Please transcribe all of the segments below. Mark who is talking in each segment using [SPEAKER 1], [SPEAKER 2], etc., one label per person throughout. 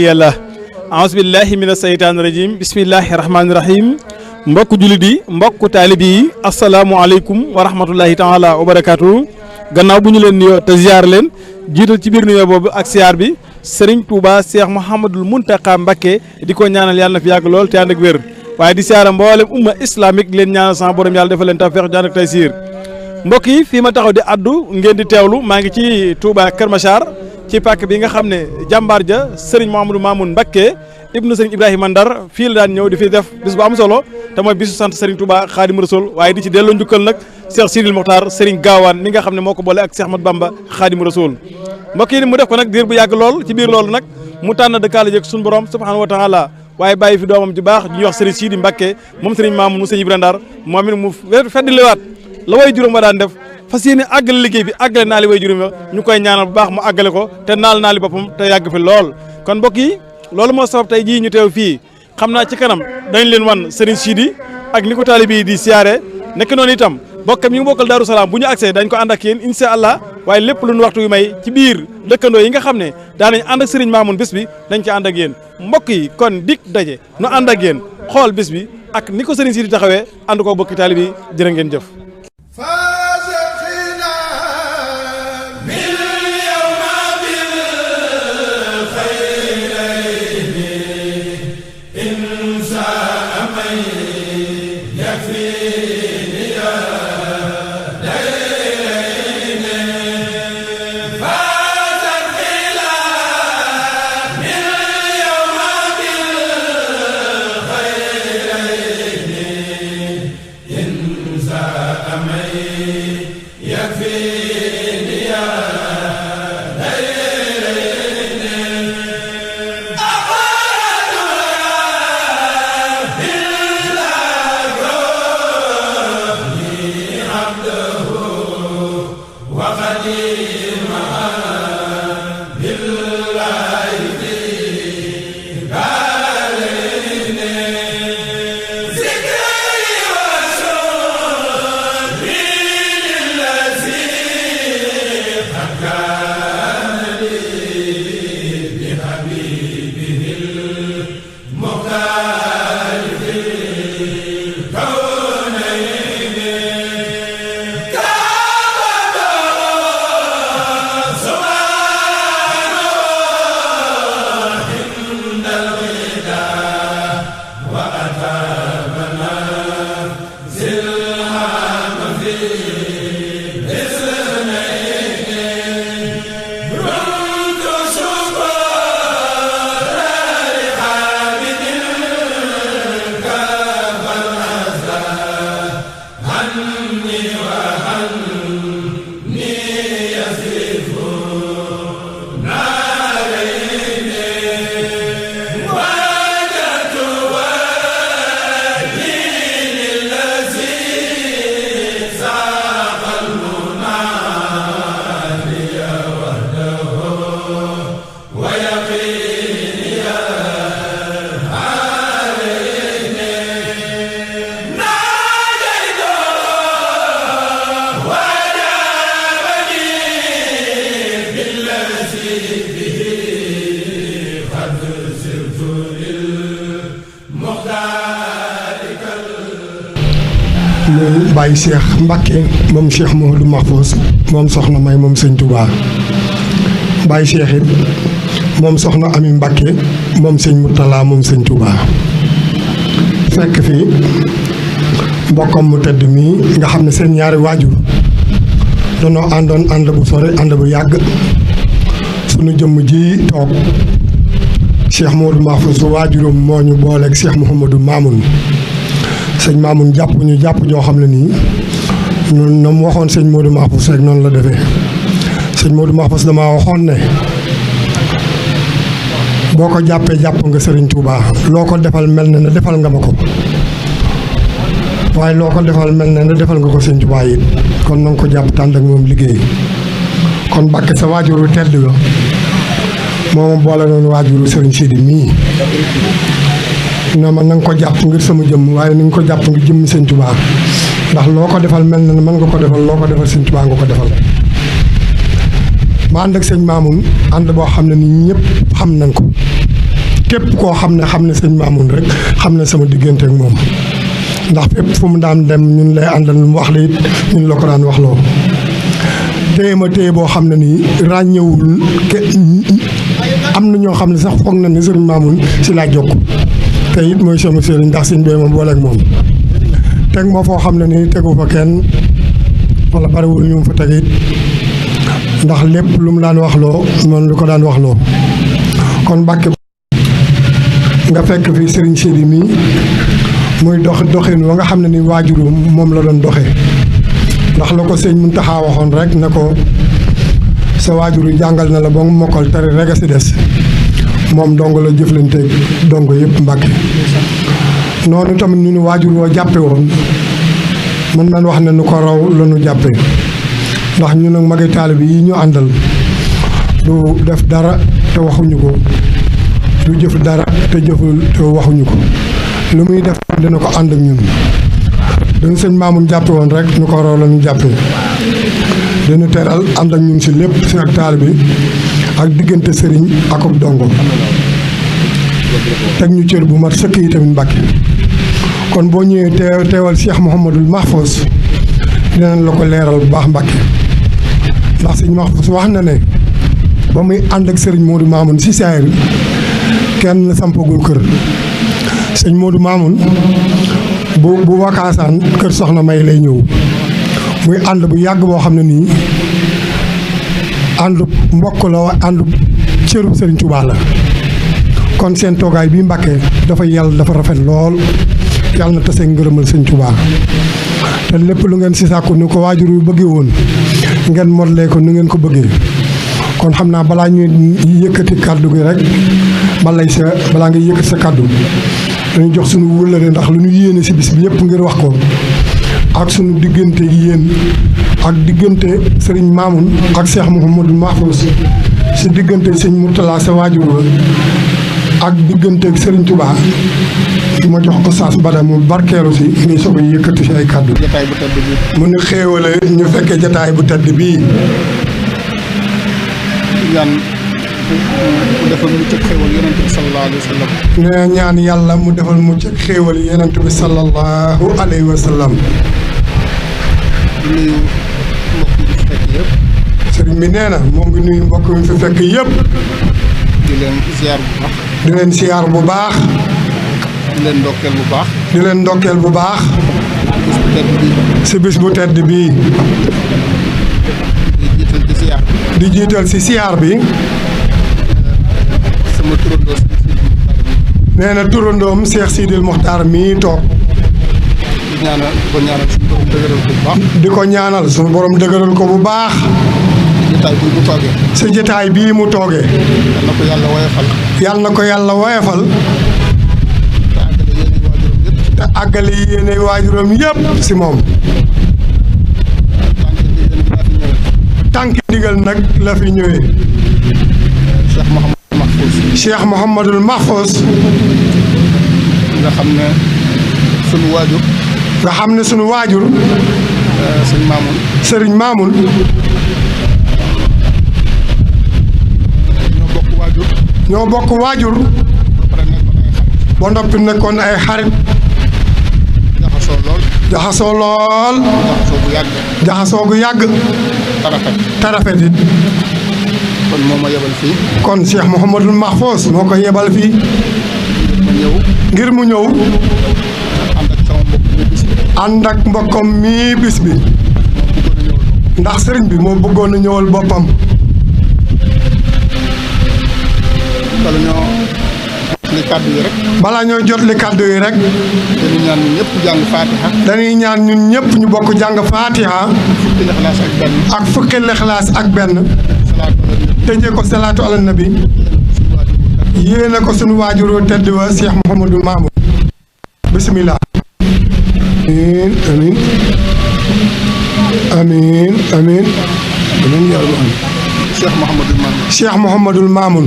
[SPEAKER 1] yàlla aasbillahi min aseytaan rajim bismillahi rahmaani rahim mbokk jullit yi mbokk taalibi yi asalaamualeykum wa rahmatullahi taala wa barakaatu gannaaw bu ñu leen nuyoo te ziar leen jiital ci biir nuyoo boobu ak siyaar bi Serigne Touba Cheikh Mouhamadul Mountakha Mbacké di ko ñaanal yàlla na fi yàgg lool te ànd ak wér waaye di siyaara mboolem umma islamique leen ñaanal sama borom yàlla defal leen tawfeex jaan ak taysiir mbokk yi fii ma taxaw di addu ngeen di teewlu maa ngi ci Touba Kër Machar ci pàkk bi nga xam ne jàmbaar ja Serigne Mouhamadou Mamoun Mbacké ibnu Serigne Ibrahima Ndar fii la daan ñëw di fi def bis bu am solo te mooy bisu sant Serigne Touba Khadim Rasoul waaye di ci delloo njukkal nag Cheikh Sidil Mokhtar Serigne Gaawaan mi nga xam ne moo ko boole ak Cheikh Ahmad Bamba Khadim Rasoul mbokk yi mu def ko nag diir bu yàgg lool ci biir loolu nag mu tànn dëkkaale jëkk suñu borom subhanahu wa taala waaye bàyyi fi doomam ju baax ñuy wax Serigne Sidi Mbacké moom Serigne Mamoun mu Serigne Ibrahima Ndar moom it mu feddliwaat la way juróom ba daan def fas yéene àggale liggéey bi àggale naali way juróom ñu koy ñaanal bu baax mu àggale ko te naali boppam te yàgg fi lool kon mbokk yi loolu moo sabab tey jii ñu teew fii xam naa ci kanam dañ leen wan Serigne Sidi ak ni ko taalibe yi di siyaare nekk noonu itam bokkam yi ngi bokkal Daaru Salaam bu ñu agsee dañ ko ànd ak yéen incha allah waaye lépp lu ñu waxtu yu may ci biir dëkkandoo yi nga xam ne daanañ ànd ak Serigne Mamoun bis bi dañ ci ànd ak yéen mbokk yi kon dik daje nu ànd ak yéen xool bis bi ak ni ko Serigne Sidi taxawee ànd ko bokki taalibe yi jërë ngeen jëf.
[SPEAKER 2] Baye Cheikh Mbacké moom Cheikh Mouhamadou Mahfouz moom soxna May moom sëñ Touba Baye Cheikh it moom soxna Ami Mbacké moom sëñ Mourtala moom sëñ Touba fekk fii mbokkam mu tedd mii nga xam ne seen ñaari waajur danoo àndoon ànd bu sore ànd bu yàgg sunu jëmm ji toog Cheikh Mouhamadou Mahfouz su waajuram moo ñu booleeg Cheikh Mouhamadou Mamoun sëñ Mamoun jàpp ñoo xam ne nii noonu na mu waxoon sëñ Modou Mahfouz rek noonu la defee sëñ Modou Mahfouz damaa waxoon ne boo ko jàppee jàpp nga Serigne Touba loo ko defal mel na ne defal nga ma ko waaye loo ko defal mel na ne defal nga ko sëñ Touba it kon na nga ko jàpp tànd ak moom liggéey kon Mbacké sa waajuru tedd la moom boole noonu waajuru Serigne Sidi mii na ma na nga ko jàpp ngir sama jëmm waaye ni nga ko jàpp ngir jëmm sëñ Touba ndax loo ko defal mel na ne mën nga ko defal loo ko defal sëñ Touba nga ko defal ma ànd ak sëñ Mamoun ànd boo xam ne ni ñëpp xam nañ ko képp koo xam ne sëñ Mamoun rek xam ne sama diggante ak moom ndax fépp fu mu daan dem ñun lay àndal mu wax la it ñun la ko daan waxloo téye ma téye boo xam ne nii ràññewul am na ñoo xam ne sax foog na ne sëriñ Mamoun si laa jokk te it mooy sama sëriñ ndax sëñ bee ma booleeg moom teg ma foo xam ne nii tegu fa kenn wala bariwul ñu mu fa teg it ndax lépp lu mu daan waxloo man lu ko daan waxloo kon Mbàkke nga fekk fi sëriñ Sidi mi muy doxin wa nga xam ne ni waajuru moom la doon doxee ndax la ko sëñ Muntaxa waxoon rek ne ko sa waajuru jàngal na la ba mu mokkal tari rek a si des moom dong la jëflanteeg dong yëpp Mbàkke noonu tamit ñu ni waajur woo jàppe woon mën nañ wax ne nu ko raw la nu jàppe ndax ñu nag magi taalibe yi ñu àndal du def dara te waxuñu ko du jëf dara te jëful te waxuñu ko lu muy def dina ko ànd ak ñun dañu sëñ Mamoun jàppe woon rek nu ko raw la ñu jàppe dina teral ànd ak ñun si lépp si ak taalibe bi ak diggante sëriñ ak ak dongo teg ñu cër bu mat sëkk yi tamit Mbàkke kon boo ñëwee teewal Cheikh Mouhamadul Mahfous dinañ la ko leeral bu baax Mbàkke ndax sëñ Mahfous wax na ne ba muy ànd ak sëriñ Modou Mamoun si saayir kenn sampagul kër sëñ Modou Mamoun bu wakaasaan kër soxna May lay ñëw muy ànd bu yàgg boo xam ne nii àndu mbokk la àndu cërub sëriñ Touba la kon seen toogaay bi Mbàkke dafa yàlla dafa rafet lool yàlla na tase ngërëmal sëñ Touba te lépp lu ngeen si sàkku ni ko waajur yu bëggee woon ngeen modlee ko ni ngeen ko bëggee kon xam naa balaa ñuy yëkkati kàddu gi rek balaa nga yëkkati sa kàddu dañu jox suñu wëllëre ndax lu ñu yéene si bis bi yëpp ngir wax ko ak suñu diggante yéen ak diggante sëriñ Mamoun ak Cheikh Mouhamadou Mahfous si diggante sëñ Mourtala sa waajur ak diggante ak sëriñ Touba ma jox Oustaz Bada mu barkeelu si ngay soog a yëkkati si ay kàddu mu nu xéewale ñu fekkee jataay bu tedd bii
[SPEAKER 3] mu defal mucc ak xéewal yonent bi sallallahu alayhi wa sallam.
[SPEAKER 2] nee ñaan yàlla mu defal mucc ak xéewal yonent bi sallallahu alayhi wa sallam.
[SPEAKER 3] di nuyu mbokk yi fi fekk yëpp.
[SPEAKER 2] sëriñ bi nee na moo ngi nuyu mbokk yi fi fekk yëpp.
[SPEAKER 3] di leen ziar bu baax.
[SPEAKER 2] di leen ziar bu baax.
[SPEAKER 3] di leen ndokkeel bu baax.
[SPEAKER 2] di leen ndokkeel bu baax.
[SPEAKER 3] bis bu tedd bii.
[SPEAKER 2] si bis bu tedd bii. di jiital si siyaar bi.
[SPEAKER 3] sama turandoo
[SPEAKER 2] nee na turandoom Cheikh Sidil Mokhtar mii toog.
[SPEAKER 3] di ko ñaanal suñu borom dëgëral ko bu baax.
[SPEAKER 2] di ko ñaanal suñu borom dëgëral ko bu baax.
[SPEAKER 3] jotaay bii mu toogee.
[SPEAKER 2] si jotaay bii mu toogee.
[SPEAKER 3] yal na ko yàlla woyofal.
[SPEAKER 2] yal na ko yàlla woyofal. te àggale yéene waajuram yëpp si moom. tànki ndigal nag la fi ñëwee. Cheikh Mouhamadul Mahfous.
[SPEAKER 3] nga xam ne sunu waajur.
[SPEAKER 2] nga xam ne sunu waajur.
[SPEAKER 3] sëñ Mamoun.
[SPEAKER 2] sëriñ Mamoun. ñoo bokk waajur. ba noppi nekkoon ay xarit.
[SPEAKER 3] jaxasoo lool.
[SPEAKER 2] jaxasoo lool.
[SPEAKER 3] jaxasoo gu yàgg.
[SPEAKER 2] jaxasoo gu yàgg. tarafet it.
[SPEAKER 3] kon moo ma yebal fii.
[SPEAKER 2] kon Cheikh Mouhamadul Mahfous moo ko yebal fii.
[SPEAKER 3] ma ñëw.
[SPEAKER 2] ngir mu ñëw.
[SPEAKER 3] ànd ak sama mbokk mi bis bi.
[SPEAKER 2] ànd ak mbokkam mii bis bi. ndax sëriñ bi moo bëggoon a ñëwal boppam.
[SPEAKER 3] bala ñoo li kàddu yi rek.
[SPEAKER 2] balaa ñoo jot li kàddu yi rek.
[SPEAKER 3] dañuy ñaan ñun ñëpp jàng Fatiha.
[SPEAKER 2] dañuy ñaan ñun ñëpp ñu bokk jàng Fatiha.
[SPEAKER 3] fukki lixlaas ak benn.
[SPEAKER 2] ak fukki lixlaas ak benn. tëjee ko salaatu ala nabi. yéene ko sunu waajuru tedd wa Cheikh Mouhamadou Mamoun. bisimilah. amiin amiin. amiin amiin. amiin yaa rabbi.
[SPEAKER 3] Cheikh Mouhamadul Mamoun.
[SPEAKER 2] Cheikh Mouhamadul Mamoun.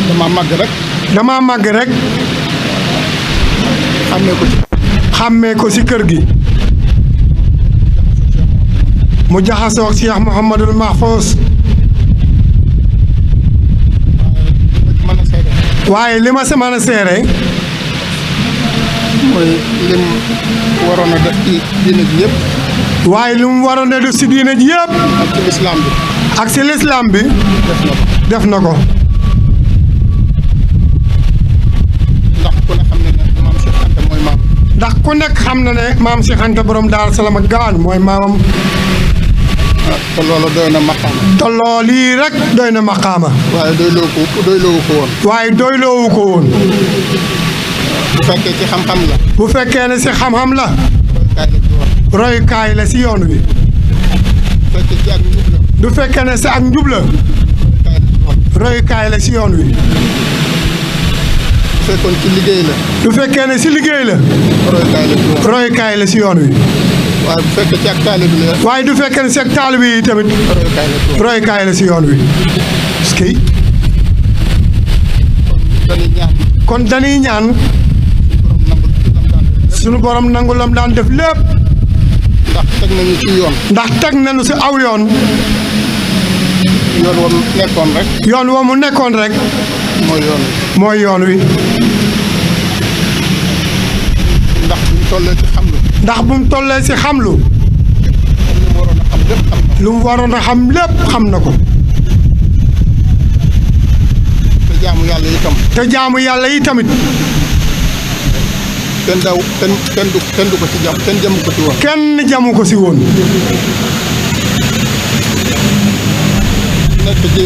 [SPEAKER 3] damaa màgg rek.
[SPEAKER 2] damaa màgg rek. xàmmee ko ci kër gi. mu jaxasoo ak Cheikh Mouhamadul Mahfous. waaye li ma si mën a seere
[SPEAKER 3] mooy lim waroon a def ci diine ji yëpp
[SPEAKER 2] waaye li mu waroon a def si diine ji yëpp
[SPEAKER 3] ak ci lislaam bi
[SPEAKER 2] ak si lislaam bi def na ko
[SPEAKER 3] ndax ku ne xam ne ne maam Cheikh Anta mooy maam
[SPEAKER 2] ndax ku nekk xam na ne maam Cheikh Anta borom Daaru Salaam ak Gaawaan mooy maamam
[SPEAKER 3] te loolu doy na maqaama
[SPEAKER 2] te loolu yi rek doy na maqaama
[SPEAKER 3] waaye doyloowu ko woon
[SPEAKER 2] waaye doyloowu ko woon
[SPEAKER 3] bu fekkee ci xam-xam la
[SPEAKER 2] bu fekkee ne si xam-xam la royukaay la si yoon wi
[SPEAKER 3] bu fekkee ci ak njub la
[SPEAKER 2] du fekkee ne si ak njub la royukaay la si yoon wi
[SPEAKER 3] bu fekkoon ci liggéey la
[SPEAKER 2] du fekkee ne si liggéey la royukaay la si yoon wi
[SPEAKER 3] waaye bu fekkee ci ak taalib la
[SPEAKER 2] waaye du fekkee ne si ak taalib yi tamit royukaay la si yoon wi parce que
[SPEAKER 3] dañuy ñaan
[SPEAKER 2] kon dañuy ñaan sunu borom nangu lam daan def lépp
[SPEAKER 3] ndax teg nañu ci yoon
[SPEAKER 2] ndax teg nañu si aw yoon
[SPEAKER 3] yoon wa mu nekkoon rek
[SPEAKER 2] yoon wa mu nekkoon rek
[SPEAKER 3] mooy yoon wi
[SPEAKER 2] mooy yoon wi
[SPEAKER 3] ndax buñ tollee ci xamlu
[SPEAKER 2] ndax bu mu tollee si xamlu
[SPEAKER 3] lu mu waroon a xam lépp xam
[SPEAKER 2] lu mu waroon a xam lépp xam na ko
[SPEAKER 3] te jaamu yàlla itam
[SPEAKER 2] te jaamu yàlla yi tamit
[SPEAKER 3] kenn du ko ci jam kenn jamu ko ci woon
[SPEAKER 2] kenn jamu ko si woon
[SPEAKER 3] nekk ci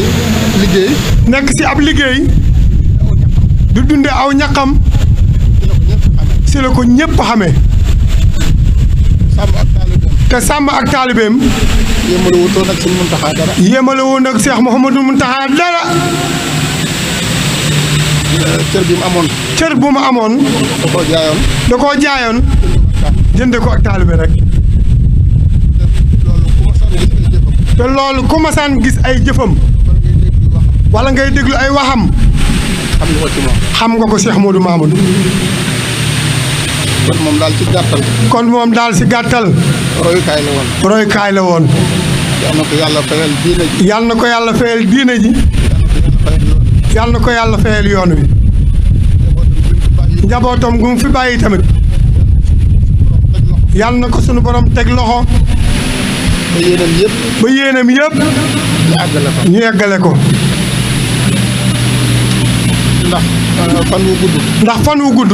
[SPEAKER 3] liggéey
[SPEAKER 2] nekk si ab liggéey du dunde aw ñaqam si la ko ñépp xamee
[SPEAKER 3] sàmm ak taalibeem
[SPEAKER 2] te sàmm ak taalibeem
[SPEAKER 3] yéemale wutoon ak Sëñ Muntaxa dara
[SPEAKER 2] yéemale woon ak Cheikh Mouhamadou Mountakha dara
[SPEAKER 3] cër bi mu amoon
[SPEAKER 2] cër bu mu amoon
[SPEAKER 3] da koo jaayoon
[SPEAKER 2] da koo jaayoon jënde ko ak taalibe rek
[SPEAKER 3] loolu ku ma saan gis ay jëfam
[SPEAKER 2] te loolu ku ma saan gis ay jëfam
[SPEAKER 3] wala ngay déglu wax
[SPEAKER 2] wala ngay déglu ay waxam
[SPEAKER 3] xam nga ko ci moom
[SPEAKER 2] xam nga ko Cheikh Modou Mamoun
[SPEAKER 3] kon moom daal ci gàttal
[SPEAKER 2] kon moom daal si gàttal
[SPEAKER 3] royukaay la woon
[SPEAKER 2] royukaay la woon
[SPEAKER 3] yal na ko yàlla fayal diine ji
[SPEAKER 2] yàlla na ko yàlla fayal diine ji
[SPEAKER 3] yal na ko yàlla fayal yoon
[SPEAKER 2] yàlla na ko yàlla fayal yoon wi njabootam gu mu fi bàyyi tamit yàlla na ko sunu borom teg loxo
[SPEAKER 3] ba yéenam yëpp
[SPEAKER 2] ba yéenam yëpp
[SPEAKER 3] ñu àggale ko
[SPEAKER 2] ñu eggale ko
[SPEAKER 3] ndax fan wu gudd
[SPEAKER 2] ndax fan wu gudd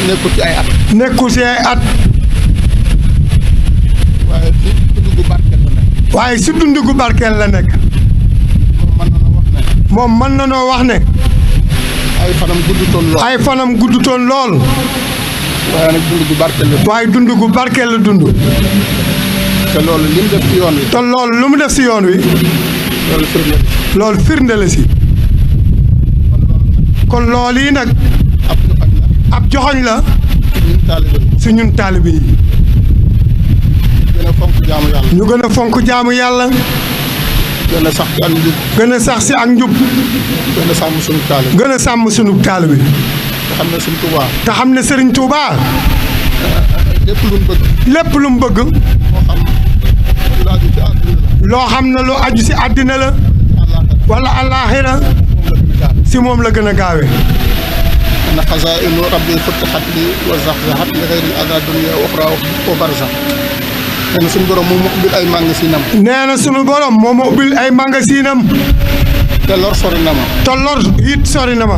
[SPEAKER 3] nekkul ci ay at
[SPEAKER 2] nekkul si ay at
[SPEAKER 3] waaye ci dugg barkeel la nekk
[SPEAKER 2] waaye si dund gu barkeel la nekk
[SPEAKER 3] moom mën na noo wax ne
[SPEAKER 2] moom mën na noo wax ne
[SPEAKER 3] ay fanam guddutoon lool
[SPEAKER 2] ay fanam guddutoon lool
[SPEAKER 3] waaye nag dund gu barkeel la
[SPEAKER 2] waaye dund gu barkeel la dund
[SPEAKER 3] te loolu li mu def ci yoon wi
[SPEAKER 2] te loolu lu mu def si yoon wi
[SPEAKER 3] loolu firnde
[SPEAKER 2] loolu firnde la si kon loolu yi nag
[SPEAKER 3] ab joxañ la
[SPEAKER 2] ab joxoñ la
[SPEAKER 3] ñun taalibe
[SPEAKER 2] si ñun taalibe yi
[SPEAKER 3] gën a fonk jaamu yàlla
[SPEAKER 2] ñu gën a fonk jaamu yàlla
[SPEAKER 3] gën a sax ci ak njub
[SPEAKER 2] gën a sax si ak njub
[SPEAKER 3] gën a sàmm suñu taalibe
[SPEAKER 2] gën a sàmm sunu taalibe
[SPEAKER 3] te xam ne suñu Tuubaa
[SPEAKER 2] te xam ne Serigne Touba
[SPEAKER 3] lépp lu mu bëgg
[SPEAKER 2] lépp lu mu bëgg
[SPEAKER 3] moo xam lu aju ci àdduna la
[SPEAKER 2] loo xam ne lu aju si àddina la wala àllaaxira si moom la gën a gaawee
[SPEAKER 3] أن خزائن ربي فتحت لي وزحزحت لغير الأذى دنيا أخرى وبرزخ nee na suñu borom moom moo ubbil ay magasinam
[SPEAKER 2] nee na sunu borom moo ma ubbil ay magasinam
[SPEAKER 3] te lor sori na ma
[SPEAKER 2] te lor it sori na ma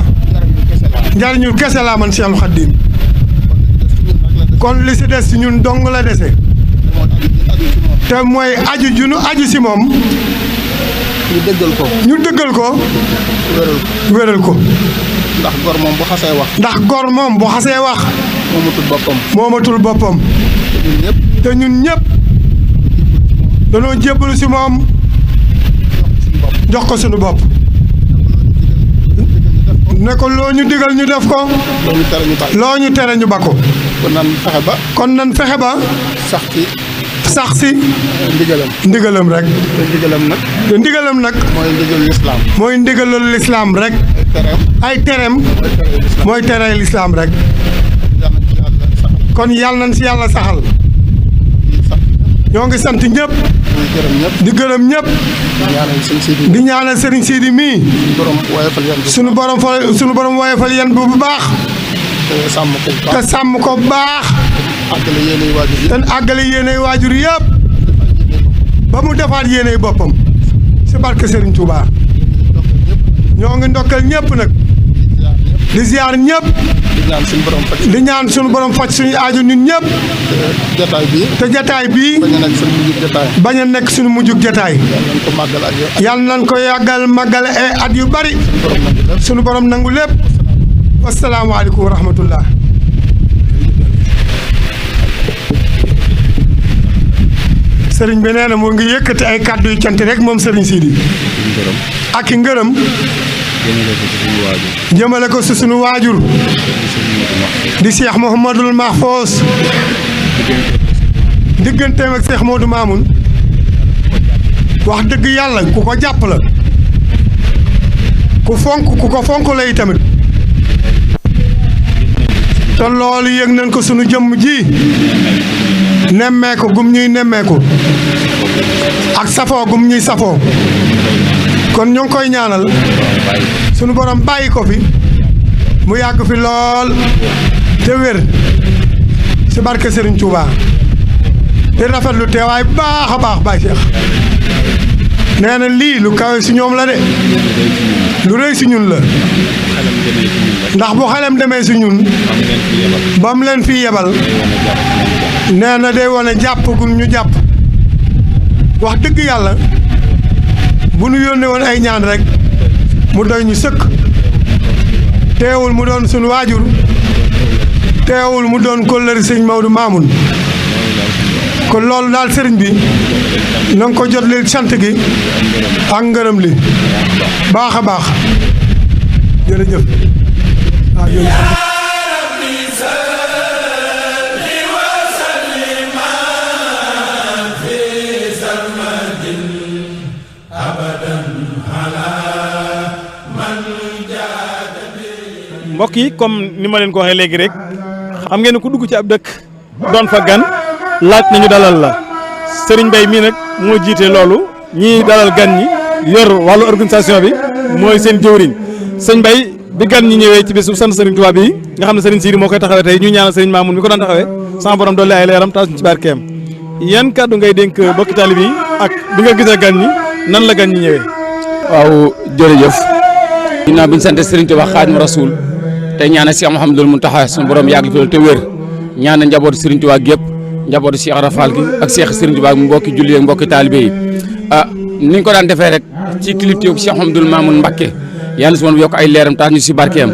[SPEAKER 2] njariñul kese laa man Seexul Xaddiim kon li si des si ñun dong la dese te mooy aju ju nu aju si moom
[SPEAKER 3] ñu dëggal ko
[SPEAKER 2] ñu dëggal ko wéral ko
[SPEAKER 3] ndax gor moom bu xasee wax
[SPEAKER 2] ndax gor moom bu xasee wax
[SPEAKER 3] moomatul boppam
[SPEAKER 2] moomatul boppam
[SPEAKER 3] te ñun ñëpp
[SPEAKER 2] te ñun ñëpp danoo jébbalu si moom jox ko suñu bopp ne ko loo ñu digal ñu def ko
[SPEAKER 3] loolu tere ñu bàyyi
[SPEAKER 2] loo ñu tere ñu ba ko
[SPEAKER 3] kon nan fexe ba
[SPEAKER 2] kon nan fexe ba
[SPEAKER 3] sax ci
[SPEAKER 2] sax si
[SPEAKER 3] ndigalam
[SPEAKER 2] ndigalam rek
[SPEAKER 3] te ndigalam nag
[SPEAKER 2] te ndigalam nag
[SPEAKER 3] mooy ndigal lislaam
[SPEAKER 2] mooy ndigalul lislaam rek
[SPEAKER 3] ay tereem
[SPEAKER 2] ay tereem
[SPEAKER 3] mooy tere lislaam
[SPEAKER 2] mooy tere lislaam rek
[SPEAKER 3] yàlla ci yàlla saxal
[SPEAKER 2] kon yàlla nañ si yàlla saxal
[SPEAKER 3] di sant
[SPEAKER 2] ñoo ngi sant ñëpp.
[SPEAKER 3] di gërëm ñëpp.
[SPEAKER 2] di gërëm ñëpp. di ñaanal Serigne Sidi mii. sunu borom woyofal yan bu baax. te sàmm ko bu baax.
[SPEAKER 3] àggale yéenay waajur yëpp.
[SPEAKER 2] te àggale yéenay waajur yëpp. ba mu defaat yéenay boppam. si barke Serigne Touba. ñoo ngi ndokkal ñëpp nag. di ziar ñëpp. di ñaan suñu borom faj suñu aaju ñun ñëpp. te jataay bii. bañ a nekk suñu mujjug jataay. yàlla nañ ko yàggal màggale ay at yu bari. suñu borom nangu lépp. wasalaamaaleykum wa rahmatullah. sëriñ bi nee na mu ngi yëkkati ay kàddu yu cant rek moom sëriñ Sidi. ak i ngërëm. jëmale ko si sunu waajur. di Cheikh Mouhamadul Mahfous. digganteem ak Cheikh Modou Mamoun. wax dëgg yàlla ku ko jàpp la. ku ko fonk lay tamit. te loolu yëg nañ ko sunu jëmm ji. nemmeeku gum ñuy nemmeeku. ak safoo gum ñuy safoo. kon ñoo ngi koy ñaanal sunu borom bàyyi ko fi mu yàgg fi lool te wér si barke Serigne Touba te rafetlu teewaay baax a baax Baye Cheikh nee na lii lu kawe si ñoom la de lu rëy si ñun la ndax bu xelam demee si ñun ba mu leen fi yebal nee na day wane jàpp gu ñu jàpp wax dëgg yàlla. bu nu yónnee woon ay ñaan rek mu doy ñu sëkk teewul mu doon sunu waajur teewul mu doon kóllëri sëñ Maodo Mamoun kon loolu daal sëriñ bi na nga ko jot li sant gi ak ngërëm li baax a baax jërëjëf
[SPEAKER 1] mbokk yi comme ni ma leen ko waxee léegi rek xam ngeen ne ku dugg ci ab dëkk doon fa gan laaj nañu dalal la Serigne Mbaye mii nag moo jiite loolu ñii dalal gan ñi yor wàllu organisation bi mooy seen jëwriñ sëñ Mbaye bi gan ñi ñëwee ci bisu sant Serigne Touba bi nga xam ne Serigne Sidi moo koy taxawee tey ñu ñaanal Serigne Mamoun mi ko daan taxawee sama borom dolli ay leeram taas ci barkeem yan kàddu ngay dénk bokki taalibe yi ak bi nga gisee gan ñi nan la gan ñi ñëwee.
[SPEAKER 4] waaw jërëjëf. ginnaaw bi ñu sant Serigne Touba Xaadimu Rasuul tey ñaanal Cheikh Mouhamadul Mountakha suñu borom yàgg fi te wér ñaanal njabootu Serigne Touba gépp njabootu Cheikh Rafal gi ak Cheikh Serigne Touba mbokki julli ak mbokki taalibe yi ni ñu ko daan defee rek ci kilifteefu Cheikh Mouhamadul Mamoun Mbacké yàlla su ma yokk ay leeram tax ñu si barkeem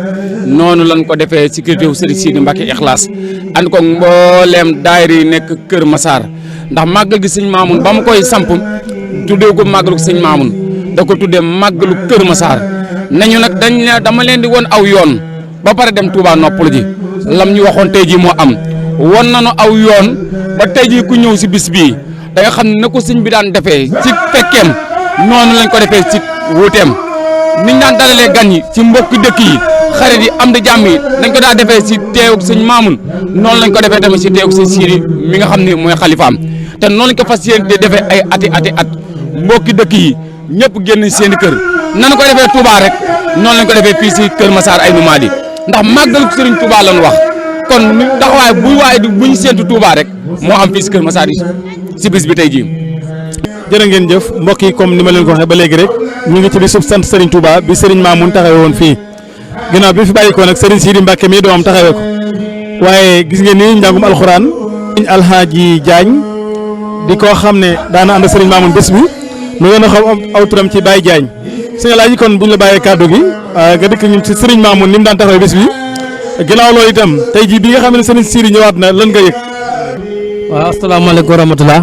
[SPEAKER 4] noonu lañ ko defee ci kilifteefu Serigne Sidi Mbacké Ikhlaas ànd ko mbooleem daayira yi nekk Kër Massar ndax màggal gi sëñ Mamoun ba mu koy samp tuddee ko màggalu sëñ Mamoun da ko tuddee màggalu Kër Massar nañu nag dama leen di won aw yoon ba pare dem Touba noppalu ji lam ñu waxoon tey jii moo am won nañu aw yoon ba tey jii ku ñëw si bis bii da nga xam ne ko sëñ bi daan defee ci fekkeem noonu lañ ko defee ci wuuteem niñ daan dalalee gan yi ci mbokki dëkk yi xarit yi am di jàmm yi dañ ko daan defee si teewug sëñ Mamoun noonu lañ ko defee tamit si teewug sëñ Sidi mi nga xam ne mooy xalifaam te noonu lañ ko fas yéene di defee ay ati at mbokki dëkk yi ñëpp génn seeni kër nan ko defee Touba rek noonu lañ ko defee fii si Kër Massar ay numaadi ndax màggalu Serigne Touba lañ wax kon taxawaay bu waaye bu ñu séentu Touba rek moo am fii si Kër Massar yi si bis bi tey jii.
[SPEAKER 1] jërë ngeen jëf mbokk yi comme ni ma leen ko waxee ba léegi rek ñu ngi ci bisub sant Serigne Touba bi Serigne Mamoun taxawee woon fii ginnaaw bi fi bàyyi ko nag Serigne Sidi Mbacké mii doomam taxawee ko waaye gis ngeen ni njàngum alxuraan Serigne Alhaaji Diagne di koo xam ne daana ànd Serigne Mamoun bés bi mu gën a xam aw turam ci Baye Diagne sëñ Alaaji kon bu ñu la bàyyee kàddu gi nga dikk ñun ci Serigne Mamoun ni mu daan taxawee bés bi ginnaaw loolu itam tey jii bi nga xam ne Serigne Sidi ñëwaat na lan nga yëg.
[SPEAKER 5] waaw asalaamaaleykum wa rahmatulah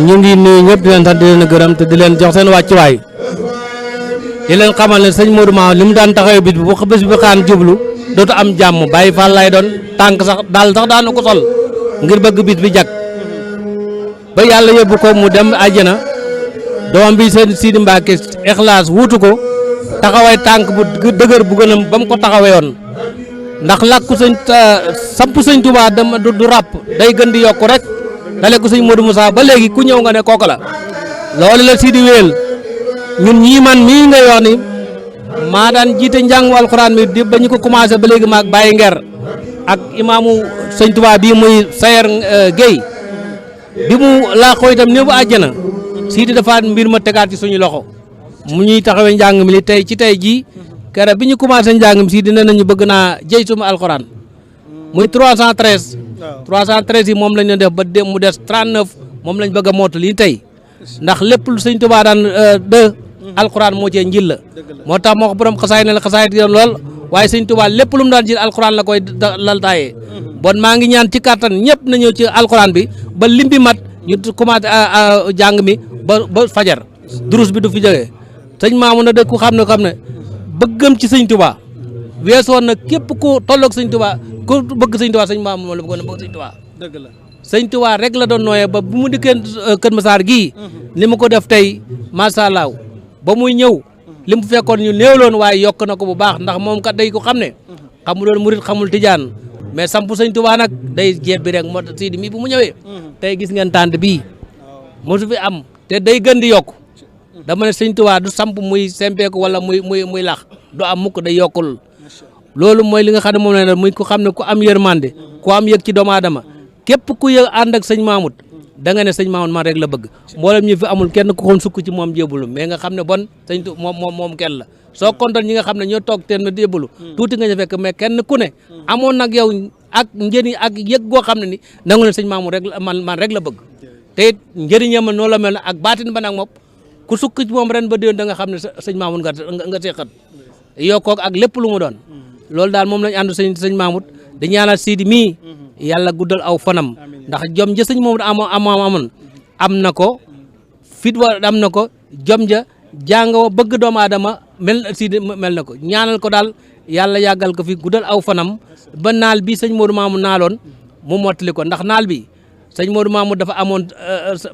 [SPEAKER 5] ñu ngi nuyu ñëpp di leen sant di leen gërëm te di leen jox seen wàccuwaay di leen xamal ne sëñ Modou Mamoun li mu daan taxawee bis bi bu bés bi xaan jublu dootu am jàmm bàyyi fall lay doon tànk sax daal sax daanu ko sol ngir bëgg bis bi jag ba yàlla yóbbu ko mu dem àjjana doom bi seen Sidi Mbacké Ikhlaas wuutu ko taxawaay tànk bu dëgër bu gën a ba mu ko taxawee yoon ndax làkku sëñ samp sëñ Touba dama du ràpp day gën di yokku rek dale ko sëñ Modou Moussa ba léegi ku ñëw nga ne kooku la loolu la Sidi wéel ñun ñii man mii ngay wax ni maa daan jiite njàngu alxuraan mi di ba ñu ko commencé ba léegi maag Baye Nger ak imaamu sëñ Touba bii muy Sayer Guèye bi mu laa xooy itam néew àjjana Sidi dafa mbir ma tegaat ci suñu loxo mu ñuy taxawee njàng mi li tey ci tey jii kere bi ñu commencé njàng mi Sidi nee nañu bëgg naa jëy suma alxuraan muy 313 yi moom lañ leen def ba mu des 39 moom lañ bëgg a mottali tey ndax lépp lu sëñ Touba daan alxuraan moo cee njil la moo tax moo ko borom xasaay ne la xasaay di lool waaye sëñ Touba lépp lu mu daan jël alxuraan la koy laltaayee bon maa ngi ñaan ci kattan ñëpp na ñëw ci alxuraan bi ba lim bi mat ñu commencé jàng mi ba fajar durus bi du fi jógee sëñ Maamu na dëkk ku xam ne bëggam ci sëñ Touba weesoon na képp ku tolloog sëñ Touba ku bëgg sëñ Touba sëñ Maamu moom la bëggoon a bëgg sëñ Touba dëgg la sëñ Touba rek la doon nooyee ba bu mu dikkee Kër Masaar gii li mu ko def tey macha allah ba muy ñëw li mu fekkoon ñu néewloon waaye yokk na ko bu baax ndax moom kat day ko xam ne xamuloon murit xamul tijaan mais sampu sëñ Touba nag day jeeb bi rek moo Sidi mii bu mu ñëwee tey gis ngeen tànt bii mosu fi am te day gën di yokk dama ne sëñ Touba du samp muy sempeeku wala muy lax du am mukk day yokkul loolu mooy li nga xam ne moom la ne muy ko xam ne ku am yërmande ku am yëg ci doomu aadama képp ku yëg ànd ak sëñ Mamoud da nga ne sëñ Mamoud man rek la bëgg mboolem ñi fi amul kenn ku xoon sukk ci moom jébbalu mais nga xam ne bon sëñ moom kenn la soo kontoon ñi nga xam ne ñoo toog teen na jébbalu tuuti nga ñu fekk mais kenn ku ne amoon nag yow ak njëriñ ak yëg goo xam ne ni nangu ne sëñ Mamoud rek man rek la bëgg te it njëriñam noonu la mel ak baatin ba nag moom ku sukk ci moom ren ba déwén da nga xam ne sëñ Mamoud nga seexat yokkoo ak lépp lu mu doon loolu daal moom lañ ànd sëñ Mamoud di ñaanal Sidi mii yàlla guddal aw fanam ndax jom ja sëñ Mamoud amoon am na ko fit wa am na ko jom ja jàng wa bëgg doomu aadama Sidi mel na ko ñaanal ko daal yàlla yàggal ko fi guddal aw fanam ba naal bi sëñ Modou Mamoud naaloon mu mottali ko ndax naal bi sëñ Modou Mamoud dafa amoon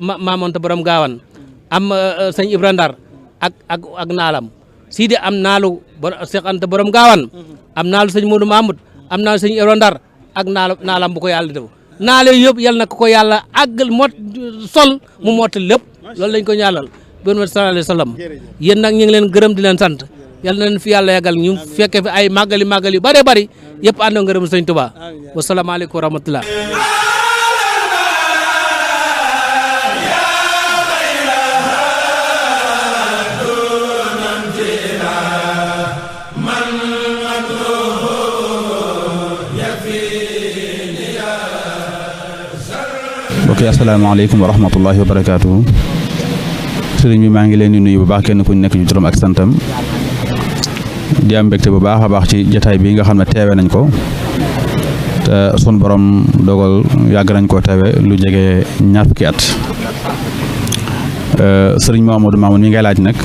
[SPEAKER 5] maamoon te borom gaawan am sëñ Ibra Ndar ak naalam Sidi am naalu Seex Anta borom gaawan am naalu sëñ Modou Mamoud am naalu sëñ Ibra Ndar ak naalam bu ko yàlla def naale yëpp yal na ko yàlla àggal sol mu mottali lépp loolu lañ ko ñaanal bon sallallahu alayhi wa sallam yéen nag ñu ngi leen gërëm di leen sant yal na leen fi yàlla yàggal ñu fekke fi ay màggali yu bëree bëri yëpp àndoo ngërëm sëñ Tuubaa wasalaamaaleykum wa rahmatullah
[SPEAKER 6] ok asalaamaaleykum wa rahmatullahi wa barakaatu. Sëriñ bi maa ngi leen di nuyu bu baax kenn ku nekk ñu turam ak santam di am mbégte bu baax a baax ci jataay bi nga xam ne teewe nañ ko te sun borom dogal yàgg nañ koo teewe lu jege ñaar fukki at. Sëriñ Mamadou Mamoun mi ngay laaj nag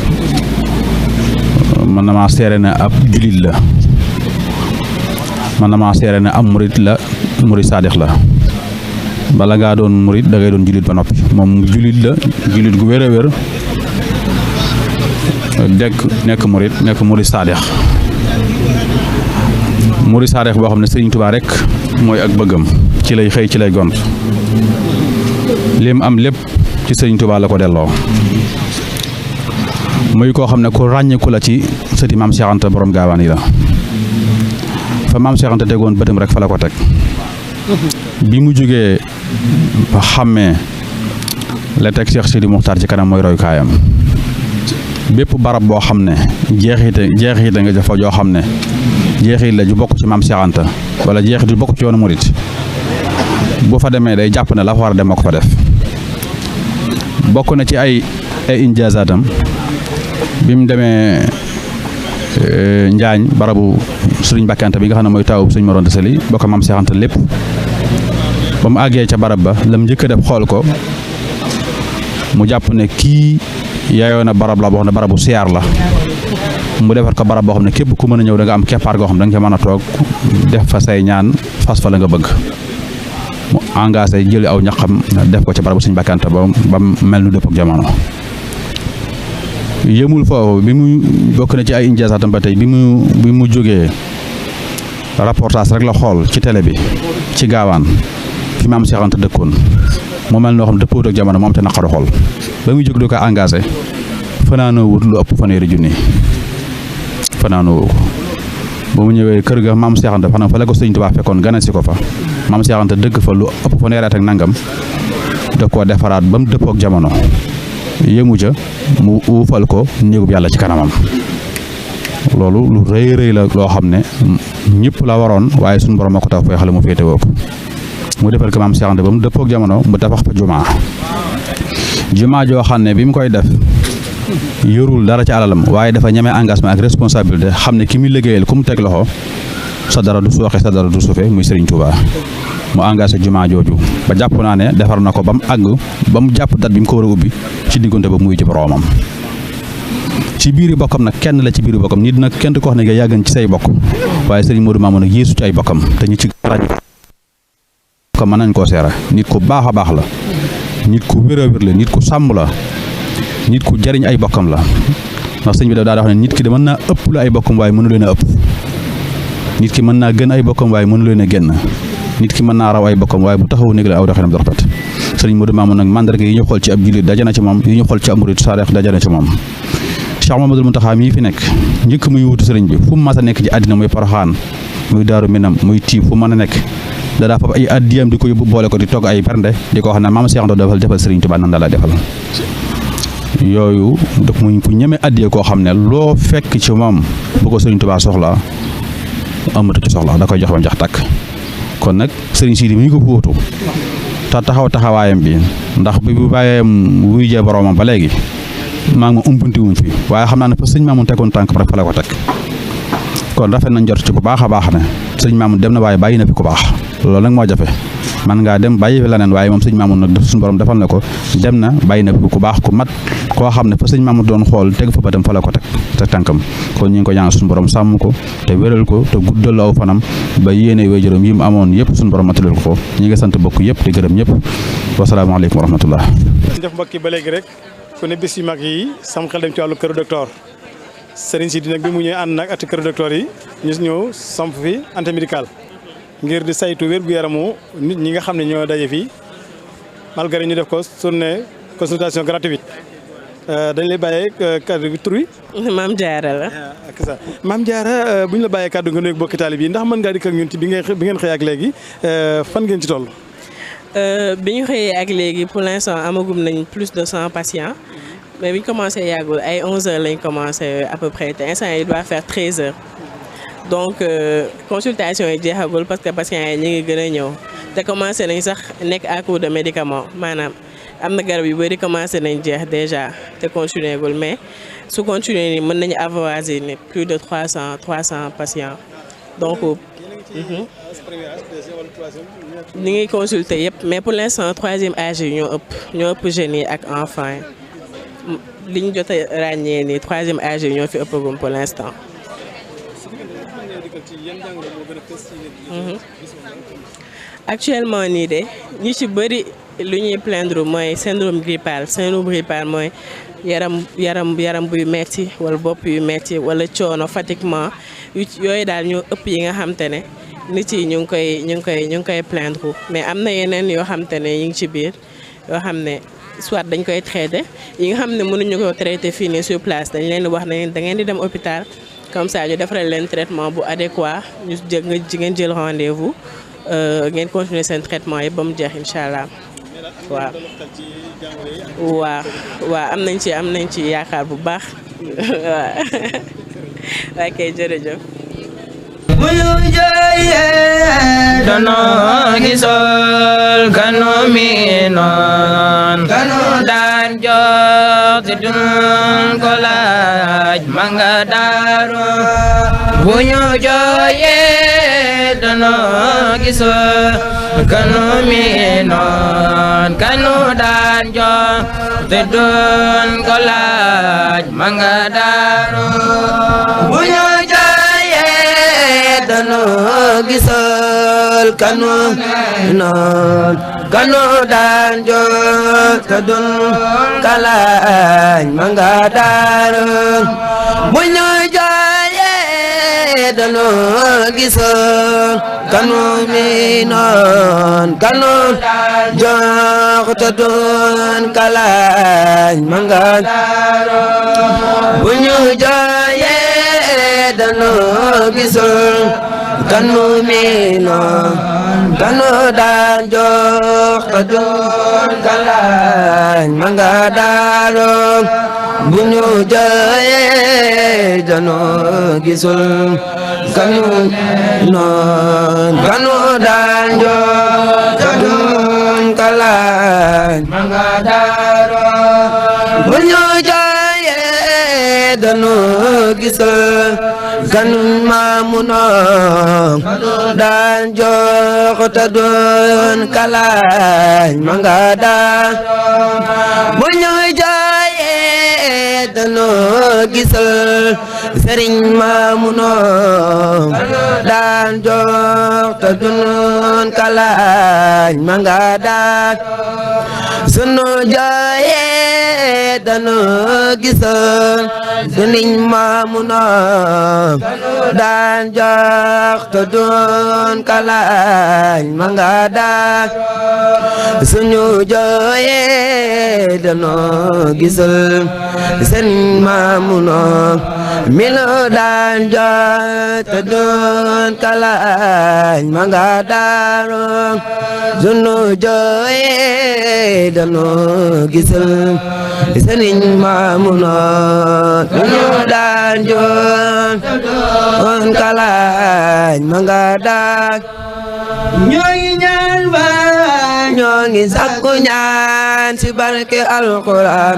[SPEAKER 6] man na maa seere ne ab julit la man na maa seere ne ab murit la murit saadix la bala ngaa doon murit da ngay doon julit ba noppi moom julit la julit gu wér a wér nekk murit saadix boo xam ne Sëriñ Tuubaa rek mooy ak bëggam ci lay xëy ci lay gont lim am lépp ci Sëriñ Tuubaa la ko delloo muy koo xam ne ku ràññiku la ci sëti maam Cheikh Anta borom gaawaan yi la fa maam Cheikh Anta tegoon bëtam rek fa la ko teg bi mu jógee ba xàmmee la teg Cheikh Sidi Muxtaar ci kanam mooy royukaayam bépp barab boo xam ne jeexite nga jafa joo xam ne jeexit la ju bokk ci maam Cheikh Anta wala jeexit ju bokk ci yoonu murit bu fa demee day jàpp ne la fa war a dem moo ko fa def bokk na ci ay injaazaatam bi mu demee Njaañ barabu Sëriñ Mbàkke Anta bi nga xam ne mooy taawu Sëriñ Mor Anta Sali bokk maam Cheikh Anta lépp ba mu àggee ca barab ba lam njëkk a def xool ko mu jàpp ne kii yaayoo na barab la boo xam ne barabu siyaar la mu defar ko barab boo xam ne képp ku mën a ñëw da nga am keppaar goo xam ne da nga ca mën a toog def fa say ñaan fas fa la nga bëgg mu engagé jëli aw ñaxam def ko ca barabu Sëriñ Mbàkke Anta ba mel nu dëpp ak jamono yëmul foofu bi mu bokk na ci ay injaasaatam ba tey bi mu jógee reportage rek la xool ci télé bi ci gaawaan fi maam Cheikh Anta dëkkoon mu mel noo xam dëppoo ak jamono moom te naqaru xol ba muy jóg du ko engagé fanaanoo wut lu ëpp fanweeri junni fanaanoo woo ko ba mu ñëwee kër ga maam Cheikh Anta fa la ko Sëriñ Tuubaa fekkoon gane si ko fa maam Cheikh Anta dëgg fa lu ëpp fanweeri at ak nangam da koo defaraat ba mu dëppoo ak jamono yëmu ca mu uufal ko néegub yàlla ci kanamam loolu lu rëy rëy la loo xam ne ñëpp la waroon waaye suñu borom moo ko tax fay xale mu féete woo ko mu defal ko maam Cheikh Anta ba mu dëppoo ak jamono mu tabax fa jumaa joo xam ne bi mu koy def yorul dara ci alalam waaye dafa ñeme engagement ak responsabilité xam ne ki muy liggéeyal ku mu teg loxo sa dara du sooxe sa dara du suufe muy Serigne Touba mu engagé jumaa jooju ba jàpp naa ne defar na ko ba mu àgg ba mu jàpp dat bi mu ko war a ubbi ci diggante ba muy ji boroomam ci biiri bokkam nag kenn la ci biiri bokkam nit nag kenn ko wax ne nga yàggan ci say bokk waaye Serigne Modou Mamoune nag yéesu ci ay bokkam te ñu ci rajo ko mën nañ koo seera nit ku baax a baax la nit ku wér a wér la nit ku sàmm la nit ku jariñ ay bokkam la ndax sëñ bi daa wax ne nit ki de mën naa ëpp la ay bokkam waaye mënu leen a ëpp nit ki mën naa gën ay bokkam waaye mënu leen a génn nit ki mën naa raw ay bokkam waaye bu taxaw néeg la aw doxinam du rafet sëriñ Modou Mamoune nag mandarga yi ñu xool ci ab jullit daje na ci moom yi ñu xool ci ab murid saareex daje na ci moom Cheikh Mamadou Mountakha mii fi nekk njëkk muy wutu sëriñ bi fu mu mas a nekk ci àddina muy Poroxaan muy Daaru Minam muy Tiib fu mën a nekk dadaa fab ay addiyam di ko yóbbu boole ko di togg ay bernde di ko wax ne maam Cheikh Anta defal sëriñ Tuubaa nan la defal yooyu daf mu ku ñeme addiye koo xam ne loo fekk ci moom bu ko Sëriñ Tuubaa soxla amatu ci soxla da koy jox ba jax tàkk kon nag Sëriñ Sidi mi ngi ko fóotu te taxawaayam bi ndax bi bu bàyyee wuy jee boroomam ba léegi maa ngi ma umpunti wuñ fi waaye xam naa ne fa sëñ Maamun tegoon tànk rek fa la ko teg kon rafet nañ jot ci bu baax a baax ne sëñ Maamun dem na waaye bàyyi na fi ku baax loolu nag moo jafe man ngaa dem bàyyi fi leneen waaye moom sëñ Maamun nag suñu borom defal na ko dem na bàyyi na fi ku baax ku mat koo xam ne fa sëñ Maamun doon xool teg fa ba dem fa la ko teg tànkam kon ñu ngi ko ñaan suñu borom sàmm ko te wéral ko te guddal aw fanam ba yéene waajuram yi mu amoon yëpp suñu borom matalal ko foofu ñi ngi sant bokk yëpp di gërëm ñëpp wasalaamaaleykum wa rahmatullah
[SPEAKER 1] def mbokki ba léegi rek ku ne bis yu mag yi sam xel dem ci wàllu kër docteur Serigne Sidi nag bi mu ñëwee ànd nag ati kër docteur yi ñu ñëw samp fi ante médical ngir di saytu wér gu yaramu nit ñi nga xam ne ñoo daje fii malgré ñu def ko journée consultation gratuite dañ lay bàyyee kàddu gi tur wi.
[SPEAKER 7] Maam Diarra la.
[SPEAKER 1] ak ça Maam Diarra bu ñu la bàyyee kàddu nga nuyu bokki taalib yi ndax mën ngaa dikk ak ñun ci bi ngeen xëy ak léegi fan ngeen ci toll.
[SPEAKER 7] bi ñu xëyee ak léegi pour l'instant amagum nañ plus de 100 patients mais bi ñu commencé yàggul ay 11h lañ commencé à peu près te instant il doit faire 13h. donc consultation yi jeexagul parce que patients yi ñu ngi gën a ñëw te commencé nañ sax nekk à court de médicaments maanaam am na garab yu bëri commencé nañ jeex déjà te continué gul mais su continuer nii mën nañu avoisiner plus de 300 patients donc ñu ngi consulter yëpp mais pour l'instant troisième âge yi ñoo ëpp jeunes yi ak enfants yi li ñu jot a ràññee nii troisième âge yi ñoo fi ëppagum pour l'instant. actuellement nii de ñu ci bëri lu ñuy plaindre mooy syndrome grippal mooy yaram buy metti wala bopp yu metti wala coono fatiguement yooyu daal ñoo ëpp yi nga xam te ne nit yi ñu ngi koy plaindre mais am na yeneen yoo xam te ne ñu ngi ci biir yoo xam ne soit dañ koy traité yi nga xam ne mënuñu ko traité fii nii sur place dañ leen di wax ne da ngeen di dem hôpital comme ça ñu defaral leen traitement bu adéquat ñu ngeen jël rendez-vous ngeen continuer seen traitement yi ba mu jeex incha allah waaw am nañ ci yaakaar bu baax waaw ok jërëjëf.
[SPEAKER 8] bu ñu jooyee dono gisol kanu mi noon kanu daan jox si dun ko laaj manga daaru bu ñu jooyee dono gisol kanu mi noon kanu daan jox si dun ko laaj manga daaru bu ñu dano gisal kanu noon kanu daan jox te dun kalaaj manga daaru bu ñu jooyee danoo gisoon kanu miinoon kanu jox te doon kalañ mangan bu ñu jooyee danoo gisoon kanu miinoon kanu daan jox te doon kalañ manga daaroon bu ñu jooyee danoo gisoon kanu noon kanu daan jox te doon kalañ manga daaroon bu ñu jooyee danoo gisoon kanu maamunoon daan jox te doon kalañ manga daaroon bu ñu jooyee danoo gisal Sëriñ Maamunoon daan jox te doon kalañ manga daaroon sunu jooyee danoo gisal Sëriñ Maamunoon daan jox te doon kalañ manga daaroon sunu jooyee danoo gisal Sëriñ Maamunoon mi nu daan jox te doon kalañ manga daaroon sunu jooyee danoo gisal Sëriñ Maamunoon mi nu daan jox te doon kalañ manga daaroon ñoo ngi ñaan ba ñoo ngi sakku ñaan ci barke Alxuraan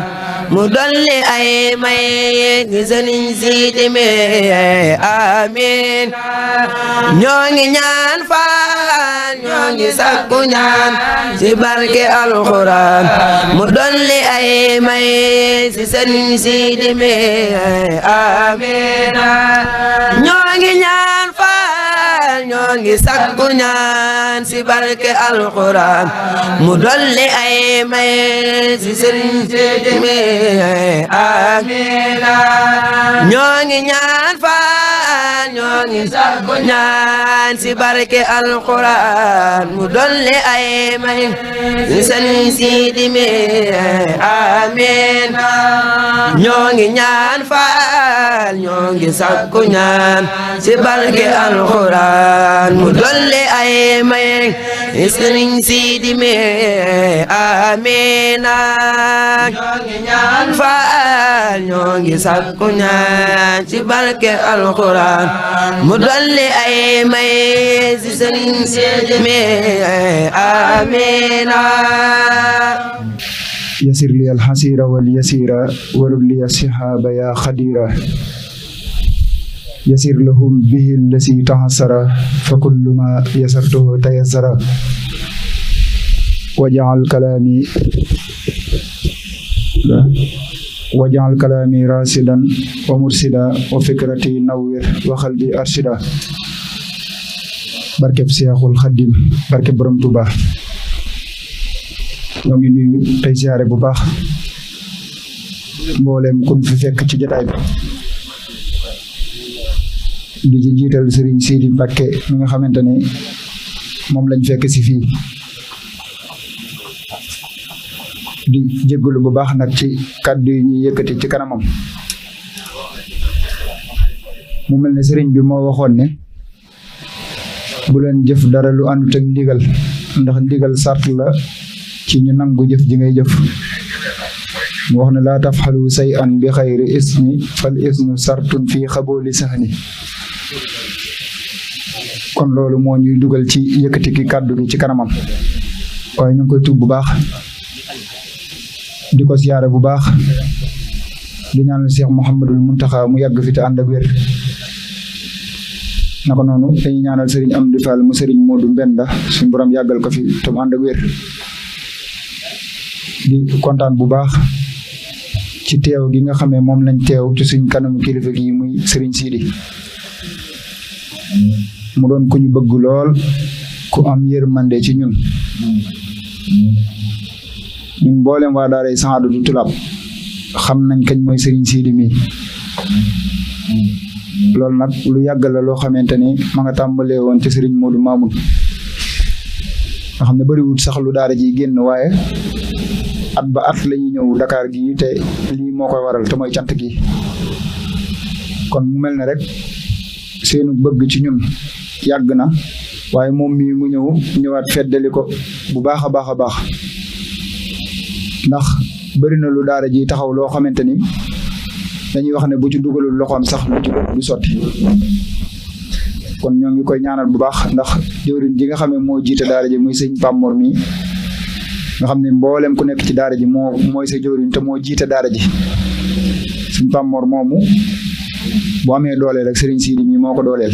[SPEAKER 8] mu dolli ay may ngi Sëriñ Sidi Mee amiin ñoo ngi ñaan Faal ñoo ngi sakku ñaan ci barke Alxuraan mu dolli ay may ci Sëriñ Sidi Mee amiin ñoo ngi ñaan Faal ñoo ngi sakku ñaan ci barke Alxuraan mu dolli ay may ci Sëriñ Sidi Mee amiin ñoo ngi ñaan Faal ñoo ngi sakku ñaan ci barke Alxuraan mu dolli ay may ci Sëriñ Sidi Mee amiin ñoo ngi ñaan Faal ñoo ngi sakku ñaan ci barke Alxuraan mu dolli ay may ci Sëriñ Sidi Mee amiin ñoo ngi ñaan Faal ñoo ngi sakku ñaan ci barke Alxuraan mu dolli ay may ci Sëriñ Sidi Mee amiin
[SPEAKER 9] يسر لي الحسير واليسير ورد لي السحاب يا خديرا يسر لهم به الذي تعسر فكل ما يسرته تيسر واجعل كلامي راشدا ومرشدا وفكرتي نوّر وقلبي أرشدا barkeb Seexul Xaddim barkeb Borom Tuuba ñoo ngi nuyu tey siyaare bu baax mboolem kun fi fekk ci jotaay bi di ci jiital Serigne Sidi Mbacké mi nga xamante ne moom lañ fekk si fii di jégalu bu baax nag ci kàddu yi ñuy yëkkati ci kanamam mu mel ne Serigne bi moo waxoon ne bu leen jëf dara lu àndut ak ndigal ndax ndigal sart la ci ñu nangu jëf ji ngay jëf mu wax ne laa tafxalu say an bi xayri isni fal isnu sartun fii xabooli saxni kon loolu moo ñuy dugal ci yëkkati ki kàddu gi ci kanamam waaye ñu ngi koy tuub bu baax di ko siyaare bu baax di ñaanal Cheikh Mouhamadul Muntaxa mu yàgg fi te ànd ak wér naka noonu dañuy ñaanal Serigne Amdi Fall mu Serigne Modou Mbenda suñu borom yàggal ko fi te mu ànd ak wér di kontaan bu baax ci teew gi nga xamee moom lañ teew ci suñ kanamu kilifa gi muy Serigne Sidi mu doon ku ñu bëgg lool ku am yërmande ci ñun mboolem waa daaray Saadatu Tulaab xam nañ kañ mooy Serigne Sidi mi loolu nag lu yàgg la loo xamante ni ma nga tàmbalee woon ci Serigne Modou Mamoun nga xam ne bëriwul sax lu daara ji génn waaye at ba at la ñuy ñëw Dakar gi te lii moo koy waral te mooy cant gi kon mu mel ne rek seenu bëgg ci ñun yàgg na waaye moom mii mu ñëwaat feddali ko bu baax a baax a baax ndax bëri na lu daara ji taxaw loo xamante ni dañuy wax ne bu ci dugalul loxoom sax lu ci du sotti kon ñoo ngi koy ñaanal bu baax ndax jëwriñ ji nga xam ne moo jiite daara ji muy sëñ Pamor mi nga xam ne mboolem ku nekk ci daara ji mooy sa jëwriñ te moo jiite daara ji sëñ Pamor moomu bu amee dooleel rek Serigne Sidi mi moo ko dooleel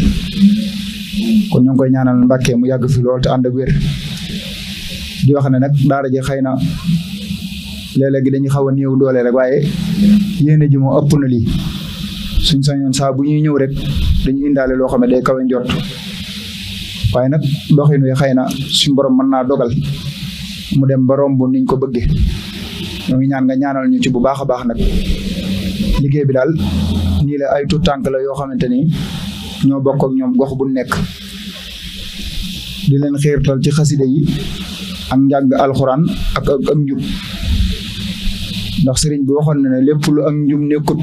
[SPEAKER 9] kon ñoo ngi koy ñaanal Mbàkke mu yàgg fi lool te ànd ak wér di wax ne nag daara ji xëy na léeg-léeg dañuy xaw a néew doole rek waaye yéene ji moo ëpp na lii suñ sañoon saa bu ñuy ñëw rek dañu indaale loo xam ne day kawe njort waaye nag doxin wi xëy na suñ borom mën naa dogal mu dem ba romb niñ ko bëggee ñoo ngi ñaan nga ñaanal ñu ci bu baax a baax nag liggéey bi daal nii la ay tuut tànk la yoo xamante ni ñoo bokk ak ñoom gox bu nekk di leen xiirtal ci xaside yi ak njàng alxuraan ak njub ndax sëriñ bi waxoon na ne lépp lu ak njub nekkut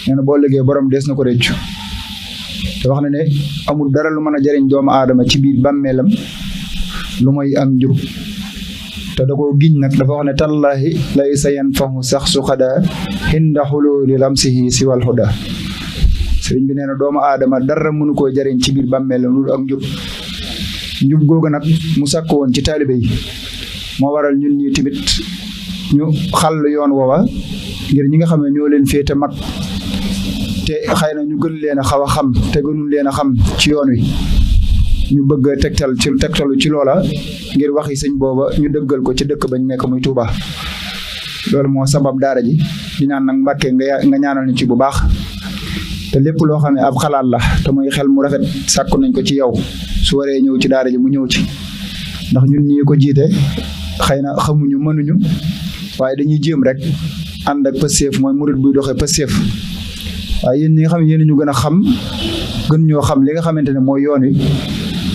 [SPEAKER 9] nee na boo liggéey borom des na ko rëccu te wax na ne amul dara lu mën a jëriñ doomu aadama ci biir bàmmeelam lu mooy ak njub te da koo giñ nag dafa wax ne tallahi lay sa yan fahu sax su xada hinda xululi lamsihi si wal huda sëriñ bi nee na doomu aadama dara mënu koo jëriñ ci biir bàmmeelam lu ak njub googu nag mu sàkk woon ci taalibe yi moo waral ñun ñi tamit ñu xàll yoon woowa ngir ñi nga xam ne ñoo leen féete mag te xëy na ñu gën leen a xaw a xam te gënul leen a xam ci yoon wi ñu bëgg a tegtalu ci loola ngir waxi sëñ booba ñu dëggal ko ci dëkk bañ nekk muy Touba loolu moo sabab daara ji di naan nag Mbàkke nga ñaanal ñu ci bu baax te lépp loo xam ne ab xalaat la te muy xel mu rafet sàkku nañ ko ci yow su waree ñëw ci daara ji mu ñëw ci ndax ñun ñii ko jiite xëy na xamuñu mënuñu waaye dañuy jéem rek ànd ak pësteef mooy murit buy doxee pësteef waaye yéen ñi nga xam ne yéen ñu gën a xam gën ñoo xam li nga xamante ne mooy yoon wi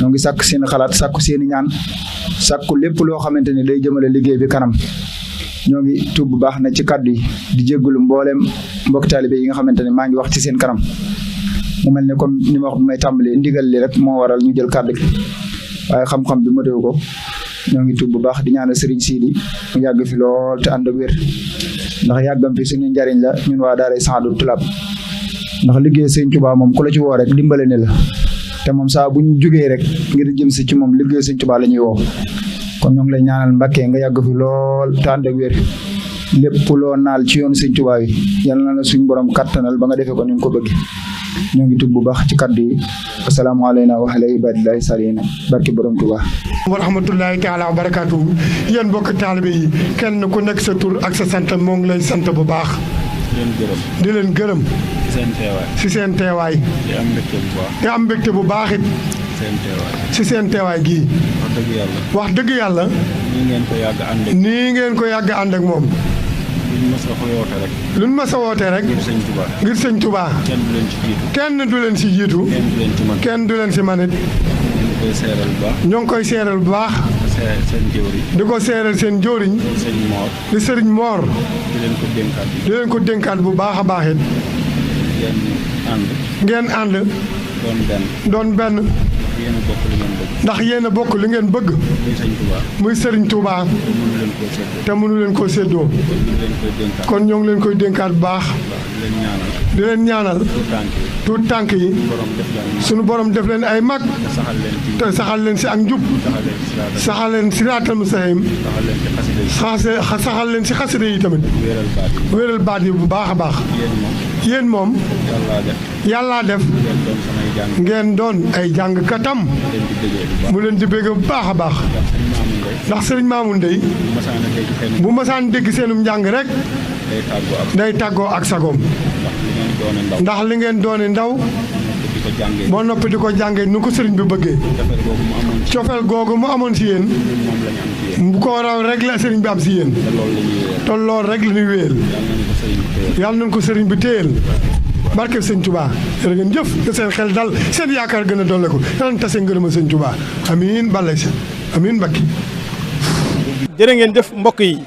[SPEAKER 9] ñoo ngi sàkk seen xalaat sàkku seen i ñaan sàkku lépp loo xamante ne day jëmale liggéey bi kanam ñoo ngi tuub bu baax na ci kàddu yi di jéggalu mbooleem mbokk taalibe yi nga xamante ne maa ngi wax ci seen kanam mu mel ne comme ni ma wax bi may tàmbalee ndigal li rek moo waral ñu jël kàddu gi waaye xam-xam bi matewu ko ñoo ngi tuub bu baax di ñaanal Serigne Sidi mu yàgg fi lool te ànd ak wér ndax yàggam fi suñu njariñ la ñun waa daara Saadou Toulab ndax liggéey Sëñ Tuubaa moom ku la ci woo rek dimbale ne la te moom saa bu ñu jógee rek ngir jëm si ci moom liggéey Sëñ Tuubaa la ñuy woo kon ñoo ngi lay ñaanal Mbàkke nga yàgg fi lool te ànd ak wér lépp loo naal ci yoonu Sëñ Tuubaa yi yal na la suñu borom kattanal ba nga defee ko ni nga ko bëgg ñoo ngi tudd bu baax ci kaddu yi assalaamu alayna wa ala ibadillahi salina barki borom Tuubaa
[SPEAKER 2] wa rahmatullahi taala wa barakaatu yéen mbokk taalibe yi kenn ku nekk sa tur ak sa sant moo ngi lay sant bu baax di leen gërëm si seen teewaay di am mbégte bu baax it si seen teewaay gii wax dëgg yàlla nii ngeen ko yàgg ànd ak moom luñ ma sa woote rek ngir sëñ Tuubaa kenn du leen si jiitu kenn du leen si manit ñoo ngi koy seeral bu baax di ko seeral seen jëwriñ di sëriñ Moor di leen ko dénkaat bu baax a baax it ngeen ànd doon benn ndax yéen a bokk li ngeen bëgg muy Serigne Touba te mënu leen koo séddoo kon ñoo ngi leen koy dénkaat bu baax di leen ñaanal tuut tànk yi sunu borom def leen ay mag te saxal leen si ak njub saxal leen si raatal mustaqiim saxal leen si xasida yi tamit wéeral baat yi bu baax a baax yéen moom yàllaa def ngeen doon ay jàngkatam mu leen di bëgg bu baax a baax ndax sëriñ Mamoun dey bu masaan dégg seenum njàng rek day tàggoo ak sagoom ndax li ngeen doone ndaw moo noppi di ko jànge nu ko sëriñ bi bëggee cofeel googu mu amoon si yéen bu ko raw rek la sëriñ bi am si yéen te lool rek la ñuy wéyal yàlla nañ ko sëriñ bi téyel barke sëñ Touba jërë ngeen jëf te seen xel dal seen yaakaar gën a dolle ko yàlla na tase ngërëma sëñ Touba amiin balay sa amiin Mbacke.
[SPEAKER 1] jërë ngeen jëf mbokk yi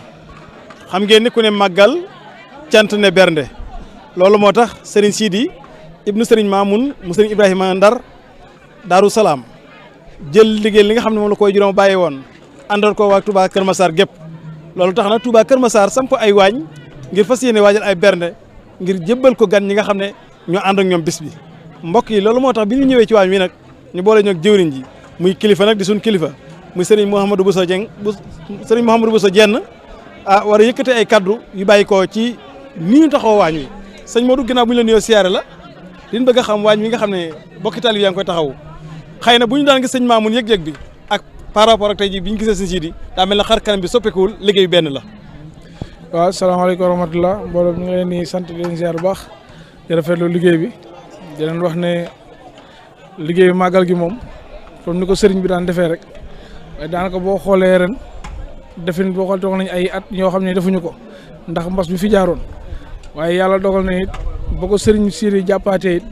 [SPEAKER 1] xam ngeen ni ku ne màggal cant ne bernde loolu moo tax Serigne Sidi ibnu Serigne Mamoun mu Serigne Ibrahima Ndar Daaru Salaam jël liggéey li nga xam ne moom la koy juróom bàyyi woon àndal ko waa Touba Kër Massar gépp loolu tax na Touba Kër Massar samp ay waañ ngir fas yéene waajal ay bernde ngir jébbal ko gan ñi nga xam ne ñoo ànd ak ñoom bis bi mbokk yi loolu moo tax bi ñu ñëwee ci waañ wi nag ñu boole ñoo jëwriñ ji muy kilifa nag di suñ kilifa muy Serigne Mouhamadou Bousso Dieng Serigne Mouhamadou Bousso Dieng war a yëkkate ay kaddu yu bàyyi ko ci nii ñu taxaw waañ wi sëñ Modou ginnaaw bu ñu la nuyoo siyaare la liñ bëgg a xam waañ wi nga xam ne bokki taalibe yaa ngi koy taxaw xëy na bu ñu daan gis sëñ Mamoun yëg-yëg bi ak par rapport ak tey jii bi ñu gisee sëñ Sidi daa mel na xar kanam bi soppikuwul liggéey benn la.
[SPEAKER 10] waaw salaamaaleykum wa rahmatulah mbooloo ñu ngi leen di sant di leen ziar bu baax di rafetlu liggéey bi di leen wax ne liggéeyu màggal gi moom comme ni ko sëriñ bi daan defee rek waaye daanaka boo xoolee ren defin boo xool toog nañ ay at ñoo xam ne defuñu ko ndax mbas bi fi jaaroon waaye yàlla dogal na it boo ko sëriñ Sidi jàppaatee it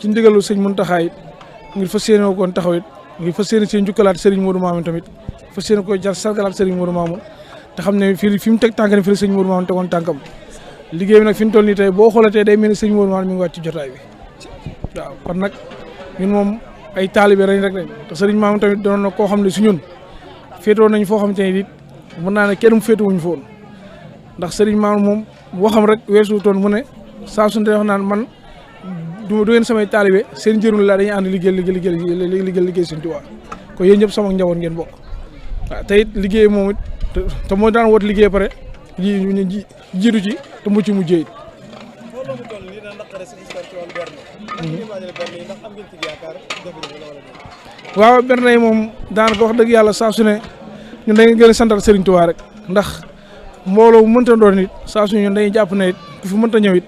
[SPEAKER 10] ci ndigalu sëñ Muntaxa it ngir fas yéene koon taxaw it ngir fas yéene seen jukkalaat sëriñ Modou Mamoun tamit fas yéene ko jar sargalaat sëriñ Modou Mamoun te xam ne fi mu teg tànk ne fi la sëñ Modou Mamoun tegoon tànkam liggéey bi nag fi mu toll nii tey boo xoolatee day mel ni sëñ Modou Mamoun mi ngi wàcc ci jotaay bi waaw kon nag ñun moom ay taalibe lañ rek lañ te sëriñ Mamoun tamit doon na koo xam ne su ñun féetoo nañ foo xam te ne it mën naa ne kenn mu féetuwuñ foon ndax sëriñ Mamoun moom waxam rek weesu toon mu ne saa su ne wax naan man du ngeen samay taalibe seen jërul la dañuy ànd liggéey sëñ Tuubaa ko yéen ñëpp sama njaboot ngeen bokk waaw te it liggéey moom it te moo daan woot liggéey pare jiitu ci te mucc mujjee it waaw bernde yi moom daanaka wax dëgg yàlla saa su ne ñun dañuy gën a santal Serigne Touba rek ndax mbooloo mu mënta doon it saa su ñun dañuy jàpp ne it ku fi mënta ñëw it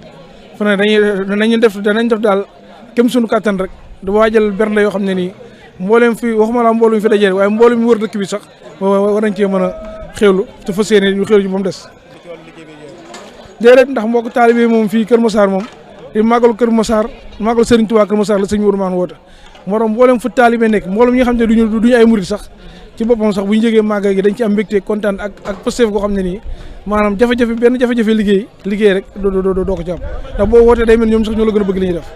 [SPEAKER 10] fu ne danañ def daal kem suñu kattan rek da waajal bernde yoo xam ne nii mbooleem fi waxuma la mbooloo mi fi dajee waaye mbooloo mi wër dëkk bi sax war nañ cee mën a xewlu te fas yéene ñu xewlu ci ba mu des déedéet ndax mbokk taalibe moom fii Kër Massar moom di màggalu Kër Massar màggalu Serigne Touba Kër Massar la sëñ Modou Mamoun woote moo tax mboolem fu taalibe nekk mboolem ñi nga xam ne duñu ay murid sax ci boppam sax bu ñu jógee màggal gi dañ ci am mbégte kontaan ak pësteef goo xam ne nii maanaam benn jafe-jafe liggéey rek doo ko ci am ndax boo wootee day mel ñoom sax ñoo la gën a bëgg li ñuy def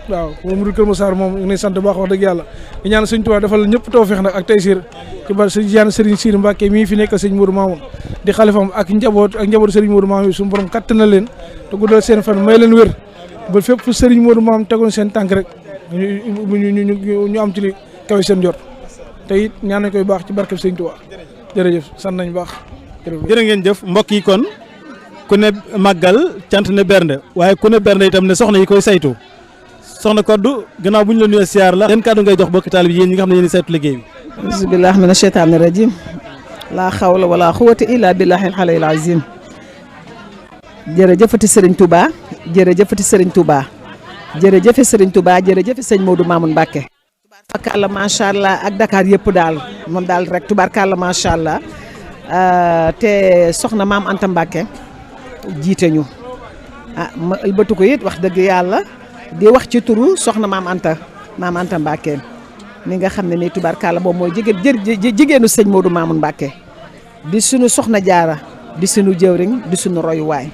[SPEAKER 10] waaw moom murid Kër Massar moom ñu ngi lay sant bu baax wax dëgg yàlla di ñaan sëñ Touba defal ñëpp tawfeex nag ak taysiir ci bar sëñ Yane Serigne Sidi Mbacke mii fi nekk sëñ Modou Mamoun di xalifam ak njabootu Serigne Modou Mamoun suñu borom kattan na leen te guddal seen fan may leen wér ba fépp fu Serigne Modou Mamoun tegoon seen tànk rek ñu am ci li kawe seen jot te it ñaan nañ koy baax ci barkeb sëñ Touba jërëjëf sant nañ baax
[SPEAKER 1] jërë ngeen jëf mbokk yi kon ku ne màggal cant ne bernde waaye ku ne bernde itam ne soxna yi koy saytu soxna Koddu gannaaw bu ñu la nuyoo siyaar la yan kàddu ngay jox bokki taalibe yéen ñi nga xam ne yéen saytu liggéey bi
[SPEAKER 11] bismillah mina sheytaani rajim laa xawla wala xuwata illa billahi alxalil azim jërëjëfati sëriñ Touba jërëjëfati sëriñ Touba jërëjëfe sëriñ Touba jërëjëfe sëñ Modou Mamoun Mbacke tubaarkàlla macha allah ak Dakar yëpp daal moom daal rek tubaarkàlla macha allah te soxna maam Anta Mbacke jiite ñu ma ëlbatu ko it wax dëgg yàlla di wax ci turu soxna maam Anta Mbacke mi nga xam ne nii tubaarkàlla moom mooy jigéenu sëñ Modou Mamoun Mbacke di sunu soxna jaara di sunu jëwriñ di sunu royuwaay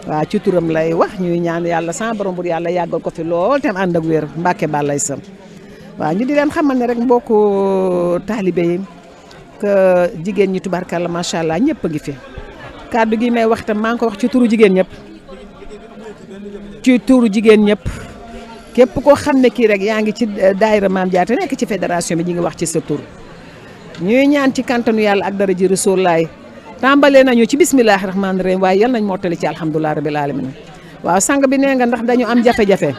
[SPEAKER 11] waaw ci turam lay wax ñuy ñaan yàlla sama borom bur yàlla yàggal ko fi lool te ànd ak wér Mbacke balay sam waaw ñu di leen xamal ne rek mbokku taalibe yi que jigéen ñi tubaarkàlla macha allah ñëpp a ngi fi kàddu gi may wax tam maa ngi ko wax ci turu jigéen ñëpp ci turu jigéen ñëpp képp koo xam ne kii rek yaa ngi ci daayira Maam Jaara nekk ci fédération bi ñu ngi wax ci sa tur ñuy ñaan ci kantanu yàlla ak dara ji Rasulullaay tàmbalee nañu ci bismillahi rahmaani rahim waaye yal nañ mottali ci alhamdulilah rabil alamin waaw sang bi nee nga ndax dañu am jafe-jafe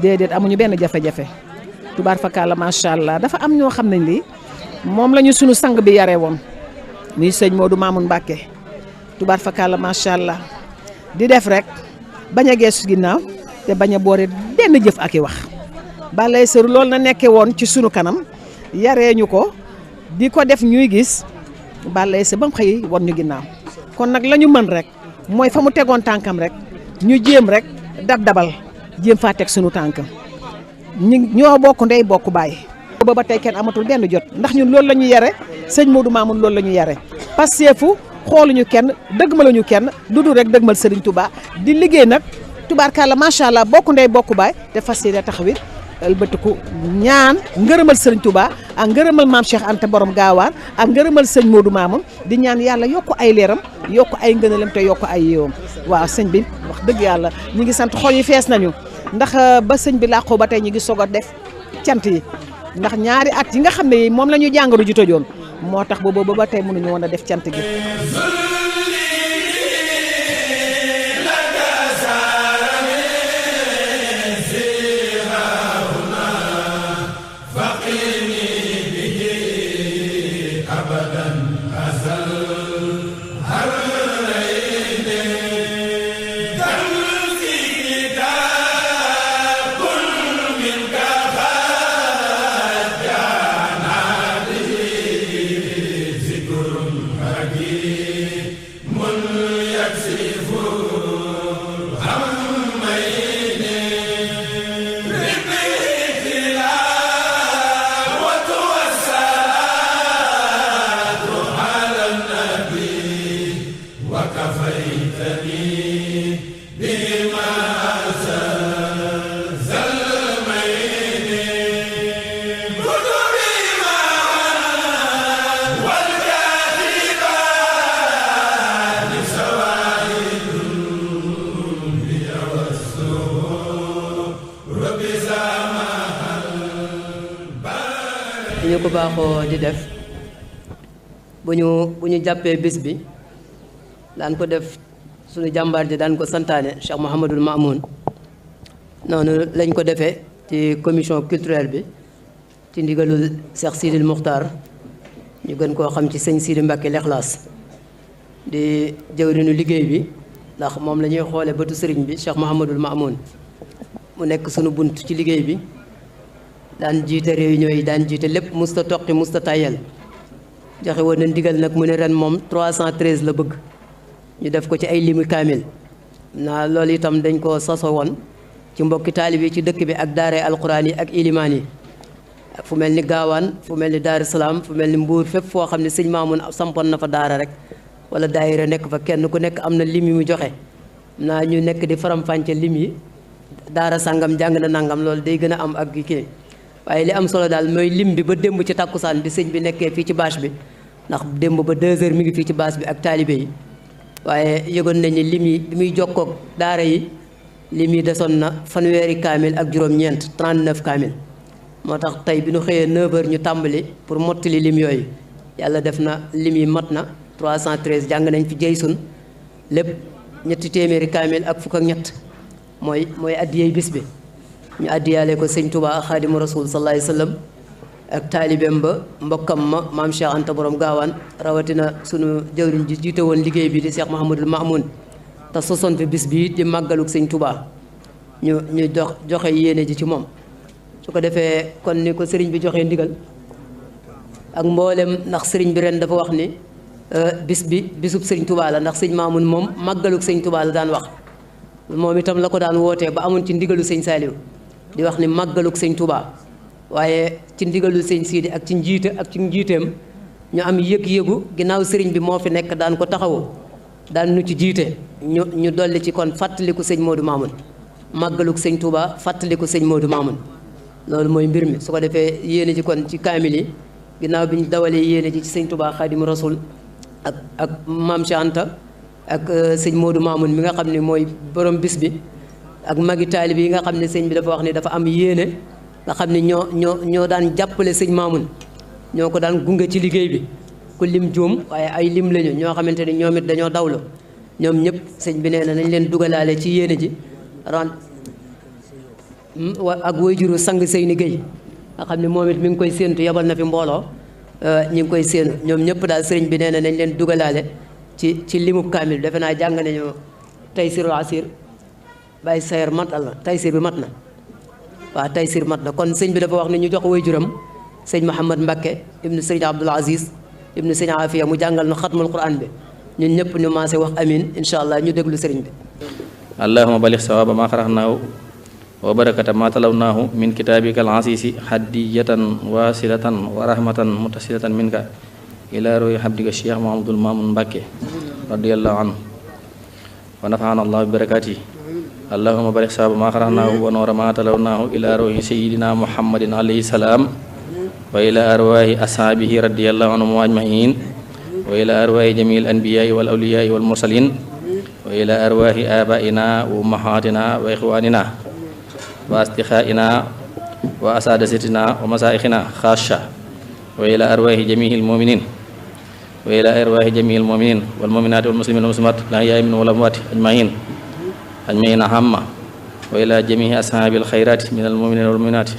[SPEAKER 11] déedéet amuñu benn jafe-jafe tubaar fakàlla macha allah dafa am ñoo xam ne lii moom la ñu sunu sang bi yaree woon muy sëñ Modou Mamoun Mbacke tubaar fakàlla macha allah di def rek bañ a geesu ginnaaw te bañ a boore benn jëf ak i wax balay sër loolu na nekkee woon ci sunu kanam yaree ñu ko di ko def ñuy gis balay sër ba mu xëy won ñu ginnaaw kon nag la ñu mën rek mooy fa mu tegoon tànkam rek ñu jéem rek dabal jéem faa teg sunu tànk ñoo bokk ndey bokk baay. ba tey kenn amatul benn jot ndax ñun loolu la ñu yare sëñ Modou Mamoun loolu la ñu yare Pastefu xooluñu kenn dëgmaluñu kenn lu dul rek dëgmal Serigne Touba di liggéey nag tubaarkàlla macha allah bokk ndey bokk baay te fas yéene taxawit ëlbatiku ñaan ngërëmal Serigne Touba ak ngërëmal maam Cheikh Anta borom gaawaan ak ngërëmal sëñ Modou Mamoun di ñaan yàlla yokk ay leeram yokk ay ngënalam te yokk ay yowam waaw sëñ bi wax dëgg yàlla ñu ngi sant xol yi fees nañu ndax ba sëñ bi làqoo ba tey ñu ngi soog a def cant yi ndax ñaari at yi nga xam ne moom la ñu jàngaru ji tojoon moo tax boobu ba tey mënuñu woon a def cant gi.
[SPEAKER 12] ñu ko baaxoo di def bu ñu jàppee bis bi daan ko def suñu jàmbaar ji daan ko santaane Cheikh Mouhamadul Mamoun noonu lañ ko defee ci commission culturelle bi ci ndigalul Cheikh Sidil Muxtaar ñu gën koo xam ci sëñ Sidi Mbacke Lexlaas di jëwriñu liggéey bi ndax moom la ñuy xoole bëtu sëriñ bi Cheikh Mouhamadul Mamoun mu nekk sunu bunt ci liggéey bi daan jiite réunion yi daan jiite lépp musta toqi musta tayel joxe woon na ndigal nag mu ne ren moom 313 la bëgg ñu def ko ci ay limu kaamil naa loolu itam dañ ko saso woon ci mbokki taalib yi ci dëkk bi ak daara alquran yi ak ilimaan yi fu mel ni gaawaan fu mel ni Daaru Salaam fu mel ni Mbuur fépp foo xam ne sëñ Mamoun sampoon na fa daara rek wala daayira nekk fa kenn ku nekk am na lim yi mu joxe naa ñu nekk di faram-fàcce lim yi daara sàngam jàng na nangam loolu day gën a am ak kii waaye li am solo daal mooy lim bi ba démb ci takkusaan bi sëñ bi nekkee fii ci bâche bi ndax démb ba 2 heures mi ngi fii ci bâche bi ak taalibe yi waaye yëgoon nañ ni lim yi bi muy jokkoog daara yi lim yi desoon na fanweeri kaamil ak juróom-ñeent 39 kaamil moo tax tey bi ñu xëyee 9 heures ñu tàmbali pour mottali lim yooyu yàlla def na lim yi mat na 313 jàng nañ fi jeysun lépp ñetti téeméeri kaamil ak fukk ak ñett mooy addiyey bis bi ñu addiyaale ko sëñ Touba Xaadimu Rasuul sallallahu alayhi wa sallam ak taalibeem ba mbokkam ma maam Cheikh Anta borom gaawaan rawatina sunu jëwriñ ji jiite woon liggéey bi di Cheikh Mouhamadul Mamoun te sosoon fi bis bi di màggaluk sëñ Touba ñu joxe yéene ji ci moom su ko defee kon ni ko sëriñ bi joxee ndigal ak mboolem ndax sëriñ bi ren dafa wax ni bis bi bisub sëñ Touba la ndax sëñ Mamoun moom màggaluk sëñ Touba la daan wax moom itam la ko daan wootee ba amoon ci ndigalu sëñ Saliou di wax ni màggaluk sëñ Touba waaye ci ndigalu sëñ Sidi ak ci njiiteem ñu am yëg-yëgu ginnaaw sëriñ bi moo fi nekk daan ko taxawu daan nu ci jiite ñu dolli ci kon fàttaliku sëñ Modou Mamoun màggaluk sëñ Touba fàttaliku sëñ Modou Mamoun loolu mooy mbir mi su ko defee yéene ji kon ci kaamil yi ginnaaw bi ñu dawalee yéene ji ci sëñ Touba Xaadimu Rasuul ak Maam Cheikh Anta ak sëñ Modou Mamoun mi nga xam ne mooy borom bis bi ak magi taalib yi nga xam ne sëñ bi dafa wax ni dafa am yéene nga xam ne ñoo daan jàppale sëñ Mamoun ñoo ko daan gunge ci liggéey bi ku lim juum waaye ay lim lañu ñoo xamante ni ñoom it dañoo dawlu ñoom ñëpp sëñ bi nee na nañ leen dugalaale ci yéene ji ak waajuru sang Seyni Gueye nga xam ne moom it mi ngi koy séentu yabal na fi mbooloo ñi ngi koy séenu ñoom ñëpp daal sëriñ bi nee na nañ leen dugalaale ci limub kaamil defe naa jàng nañu Taysirul Asir bàyyi sayer matal na Taysir bi mat na waaw Taysir mat na kon sëñ bi dafa wax ne ñu jox waajuram sëñ Mouhamad Mbakke ibnu sëriñ Abdoul Aziz ibnu sëñ Afia mu jàngal nu xatmul Quran bi ñun ñëpp ñu maase wax amin incha allah ñu déglu sëriñ bi
[SPEAKER 13] allahuma balix sawaba ma xaraxnaaw wa barakata ma talawnaahu min kitaabika al-asiisi hadiyatan wasilatan wa rahmatan mutasilatan minka ila ruhi habdika Cheikh Mouhamadoul Mamoun Mbacké radiyallahu anhu wa nafaana allah bi barakatihi allahumma barik saaba ma qara'naahu wa noora ma talawnaahu ila ruhi sayyidina muhammadin alayhi salaam wa ila arwaahi ashaabihi radiyallahu anhum ajmain wa ila arwaahi jamiil anbiyaai wal awliyaai wal mursalin wa ila arwaahi abaina wa ummahatina wa ixwanina wa astixaa'ina wa asaadatina wa masaayixina xaasha wa ila arwaahi jamiil muminin wa ila arwaahi jamiil muminin wal muminaati wal muslimiina wal muslimaat al ahyaai minhum wal amwaati ajmain hamma wa ila jamii ashaabil xayraati min al muminina wal muminaati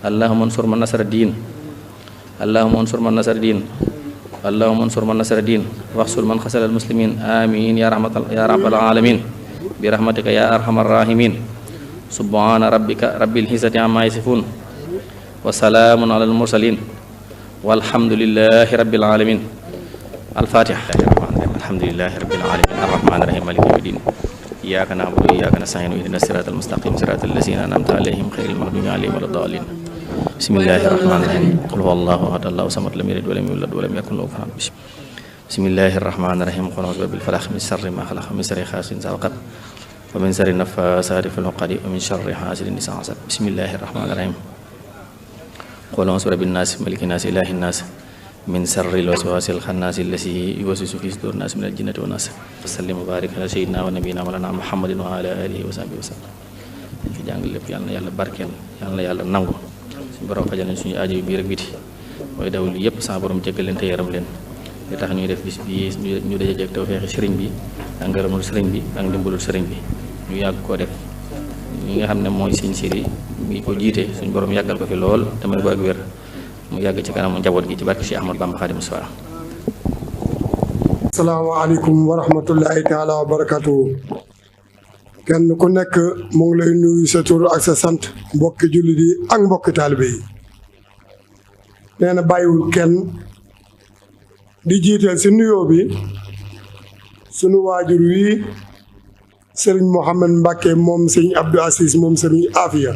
[SPEAKER 13] allahumma ansur man nasara diin allahumma ansur man nasara diin allahumma ansur man nasara diin waxsul man xasala al muslimin amin ya rabbal alamin bi rahmatika ya arhamar rahimin subhaana rabbika rabbil izzati amma yasifun wa salaamun alal mursalin walhamdulillahi rabbil alamin al-fatiha alhamdulillahi rabbil alamin arrahmanir rahim maliki yawmiddin iyyaka na'budu wa iyyaka nasta'in ihdinas siratal mustaqim siratal ladzina an'amta alaihim ghairil maghdubi alaihim waladdallin bismillahir rahmanir rahim qul huwallahu ahad allahu samad lam yalid wa lam yulad wa lam yakul lahu kufuwan ahad bismillahir rahmanir rahim qul a'udzu birabbil falaq min sharri ma khalaq min sharri hasidin idha waqab wa min sharri naffasaati fil uqadi wa min sharri haasidin idhaa hasad bismillahir rahmanir rahim qul a'udhu birabbin naas malikin naas ilahin naas min sharril waswasil khannaas allazi yuwaswisu fi sudurin naas minal jinnati wan naas sallim wa barik ala sayyidina wa nabiyyina mawlana muhammadin wa ala alihi wa sahbihi wa sallam fi jàng lépp yàlla na yàlla barkeel yàlla na yàlla nangu suñu borom fajal nañ suñu aajo yu biir ak biti waaye dawul yëpp sa borom jéggal leen te yaram leen li tax ñuy def bis bi ñu daje jeg tawfeexi sëriñ bi ak ngërëmul sëriñ bi ak ndimbalul sëriñ bi ñu yàgg koo def ñi nga xam ne mooy sëñ Siri mi ko jiite suñu borom yàggal ko fi lool te may ko ak wér mu yàgg ci kanamu njaboot gi ci barke Cheikh Ahmadou Bamba Xaadimu Rasuul.
[SPEAKER 2] asalaamaaleykum wa rahmatullahi taala wa barakatuhu kenn ku nekk mu ngi lay nuyu sa tur ak sa sant mbokki jullit yi ak mbokki taalibe yi nee na bàyyiwul kenn di jiiteel si nuyoo bi sunu waajur wi sëriñ Mouhamed Mbacké moom sëriñ Abdou Aziz moom sëriñ Afia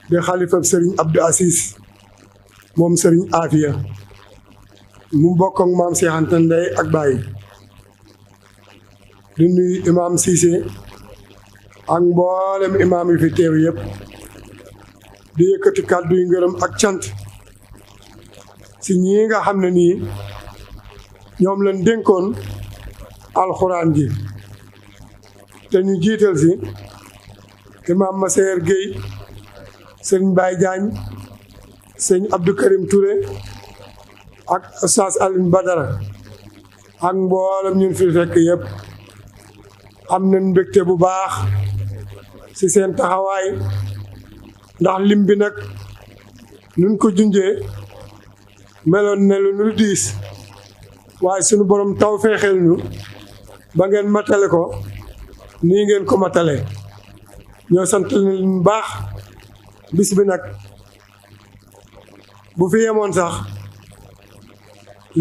[SPEAKER 2] di xalifab sëriñ Abdou Aziz moom sëriñ Afia mu bokk ak maam Cheikh Anta ndey ak baay di nuyu imaam Cissé ak mboolem imaam yi fi teew yëpp di yëkkati kàddu yu ngërëm ak cant si ñii nga xam ne nii ñoom lañ dénkoon alxuraan ji te ñu jiital si imaam Masseer Gueye sëñ Baye Diagne sëñ Abdou Karim Touré ak Oustaz Alioune Badara ak mboolem ñun fi fekk yëpp am nañ mbégte bu baax ci seen taxawaay ndax lim bi nag nun ko junjee meloon ne lu nu diis waaye sunu borom taw feexeel ñu ba ngeen matale ko nii ngeen ko matale ñoo sant leen bu baax bis bi nag bu fi yemoon sax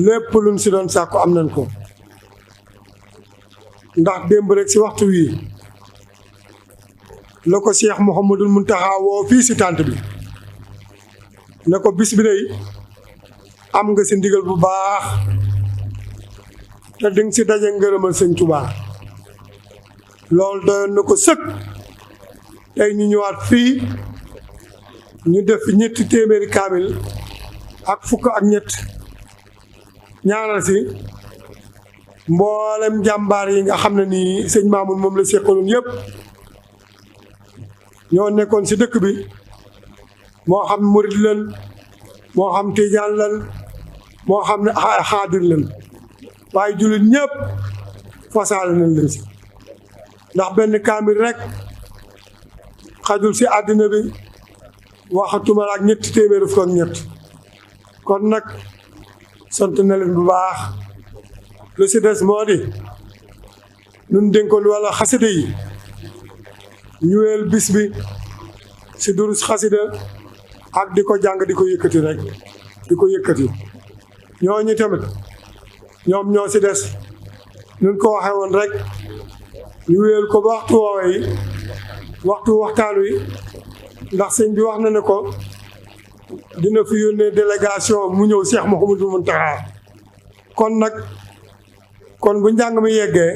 [SPEAKER 2] lépp luñ si doon sàkku am nañ ko ndax démb rek si waxtu wii la ko Cheikh Mouhamadoul Mountakha woo fii si tànt bi ne ko bis bi day am nga si ndigal bu baax te di nga si daje ngërëmal sëñ Tuubaa loolu doyoon na ko sëkk tey ñu ñëwaat fii ñu def ñetti téeméeri kaamil ak fukk ak ñett ñaanal si mboolem jàmbaar yi nga xam ne nii sëñ Mamoun moom la seqaloon yëpp ñoo nekkoon si dëkk bi moo xam murid lan moo xam tijaan lan moo xam ne xaadir lan waaye jullit ñëpp fasaale nañ leen si ndax benn kaamil rek xajul si àddina bi waxatuma ak ñetti téeméeri fukk ak ñett kon nag sant na leen bu baax lu si des moo di nun dénkoon wala xasida yi ñuweel bis bi si durus xasida ak di ko jàng di ko yëkkati rek di ko yëkkati ñooñu tamit ñoom ñoo si des nun ko waxee woon rek ñu wéel ko ba waxtu woowee yi waxtu waxtaan wi ndax sëñ bi wax na ne ko dina fi yónnee délégation mu ñëw Cheikh Mouhamadou Mountakha kon bu njàng mi yeggee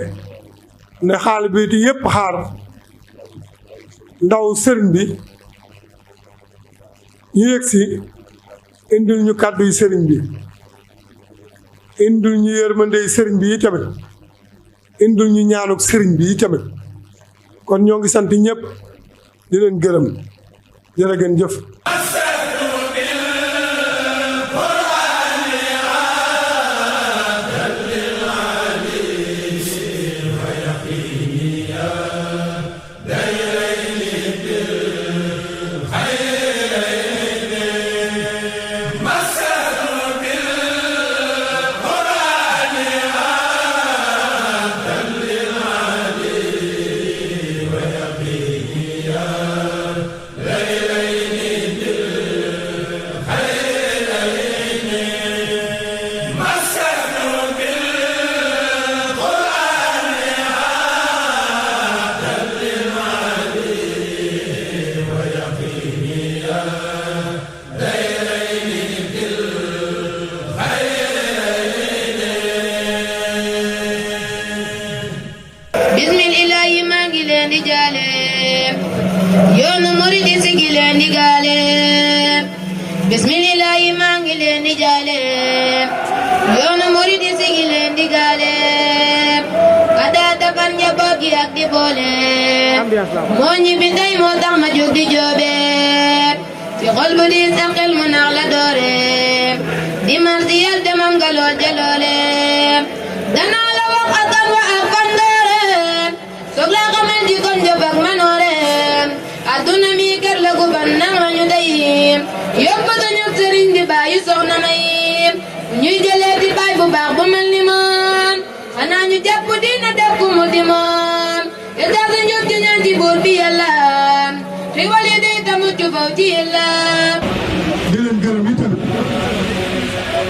[SPEAKER 2] ne xaal bi di yëpp xaar ndaw sëriñ bi ñu yegg si indil ñu kàddu yi sëriñ bi indil ñu yërmande sëriñ bi yi tamit indil ñu ñaanuk sëriñ bi yi tamit kon ñoo ngi sant ñëpp di leen gërëm jërë ngeen jëf.
[SPEAKER 14] yoonu murid yi sigi leen di gaale bismillahi maa ngi leen di jaale yoonu murid yi sigi leen di gaale kada defar njaboot gi ak di boole moo ñibbi tey moo tax ma jóg di joobe ci xol bu di sa xel mu nax la doore di marsiyal demam nga lool jaloole danaa la wax akan wa ak fandoore soog la xamal di kon job ak manoore aduna mi kër la gu ban na ñu day yóbbatu ñu sëriñ di bàyyi soxna may ñuy jëlee di baay bu baax bu mel ni moom xanaa ñu jàpp dina def ku mu di moom te tax sa njub ci ñaan ci buur bi yàlla xiwal yi day tamu ci faw ci yàlla
[SPEAKER 2] di leen gërëm itam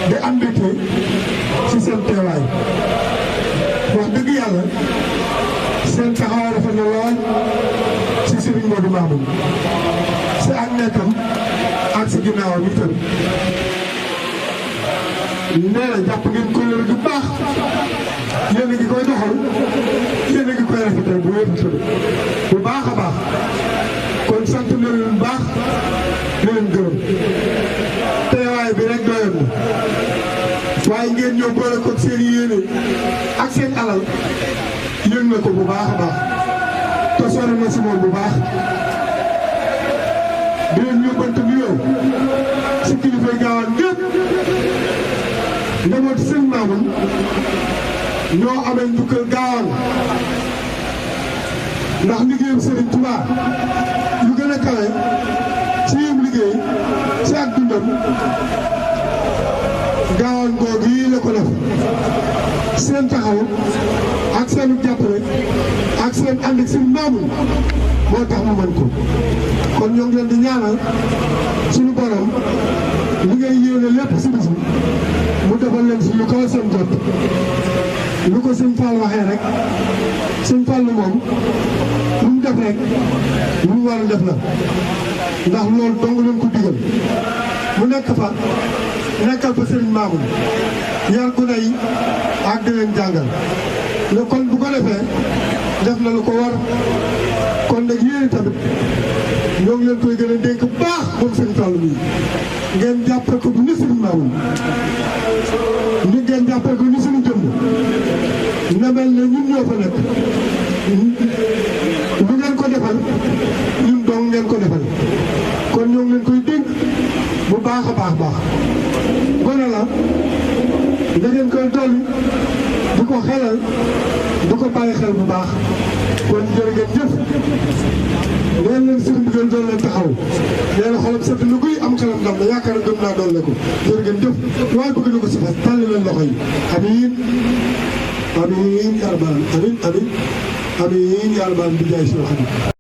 [SPEAKER 2] di am mbégte ci seen teewaay wax dëgg yàlla seen taxawaay rafet na lool ci Serigne Modou Mamoun si ak nekkam ak si ginnaawam itam nee na jàpp ngeen ko bu baax yéen a ngi koy doxal yéen a ngi koy rafetal bu wér bu baax a baax kon sant na leen baax di leen gërëm teewaay bi rek doyoon na waaye ngeen ñëw boole ko seen yéene ak seen alal yëg na ko bu baax a baax te sori na si moom bu baax di leen yóbbante nuyoo si kilifa Gaawaan ñëpp njaboot seen Mamoun ñoo amee njukkal Gaawaan ndax liggéeyam Serigne Touba yu gën a kawe ci yëm liggéey ci ak dundam Gaawaan googu yi la ko def seen taxaw ak seen jàppale ak seen ànd ak seen Mamoun moo tax mu mën ko kon ñoo ngi leen di ñaanal suñu borom li ngay yéene lépp si bis mu defal leen si lu kaw seen jot lu ko sëñ Fall waxee rek sëñ Fall moom lu mu def rek lu mu war a def la ndax loolu dong leen ko digal mu nekk fa nekkal fa sëriñ Mamoun yar gune yi ak di leen jàngal ne kon bu ko defee def na lu ko war kon nag yéen tamit ñoo ngi leen koy gën a dénk bu baax moom sëñ Fall mii ngeen jàppee ko bu ni sëriñ Mamoun ñu ngeen jàppee ko ni suñu jëmm na mel ne ñun ñoo fa nekk lu ngeen ko defal ñun dong ngeen ko defal kon ñoo ngi leen koy dénk bu baax a baax gone la da ngeen koy dolli di ko xelal di ko bàyyi xel bu baax kon jërë ngeen jëf leen leen sëriñ bi gën doon leen taxaw nee na xolam sedd na guy am xelam ndam na yaakaar gëm naa doon le ko jërë ngeen jëf waaye bëgg na ko si fas tàlli leen loxo yi amiin amiin yaa rabbal amiin amiin amiin yaa rabbal bi jaay si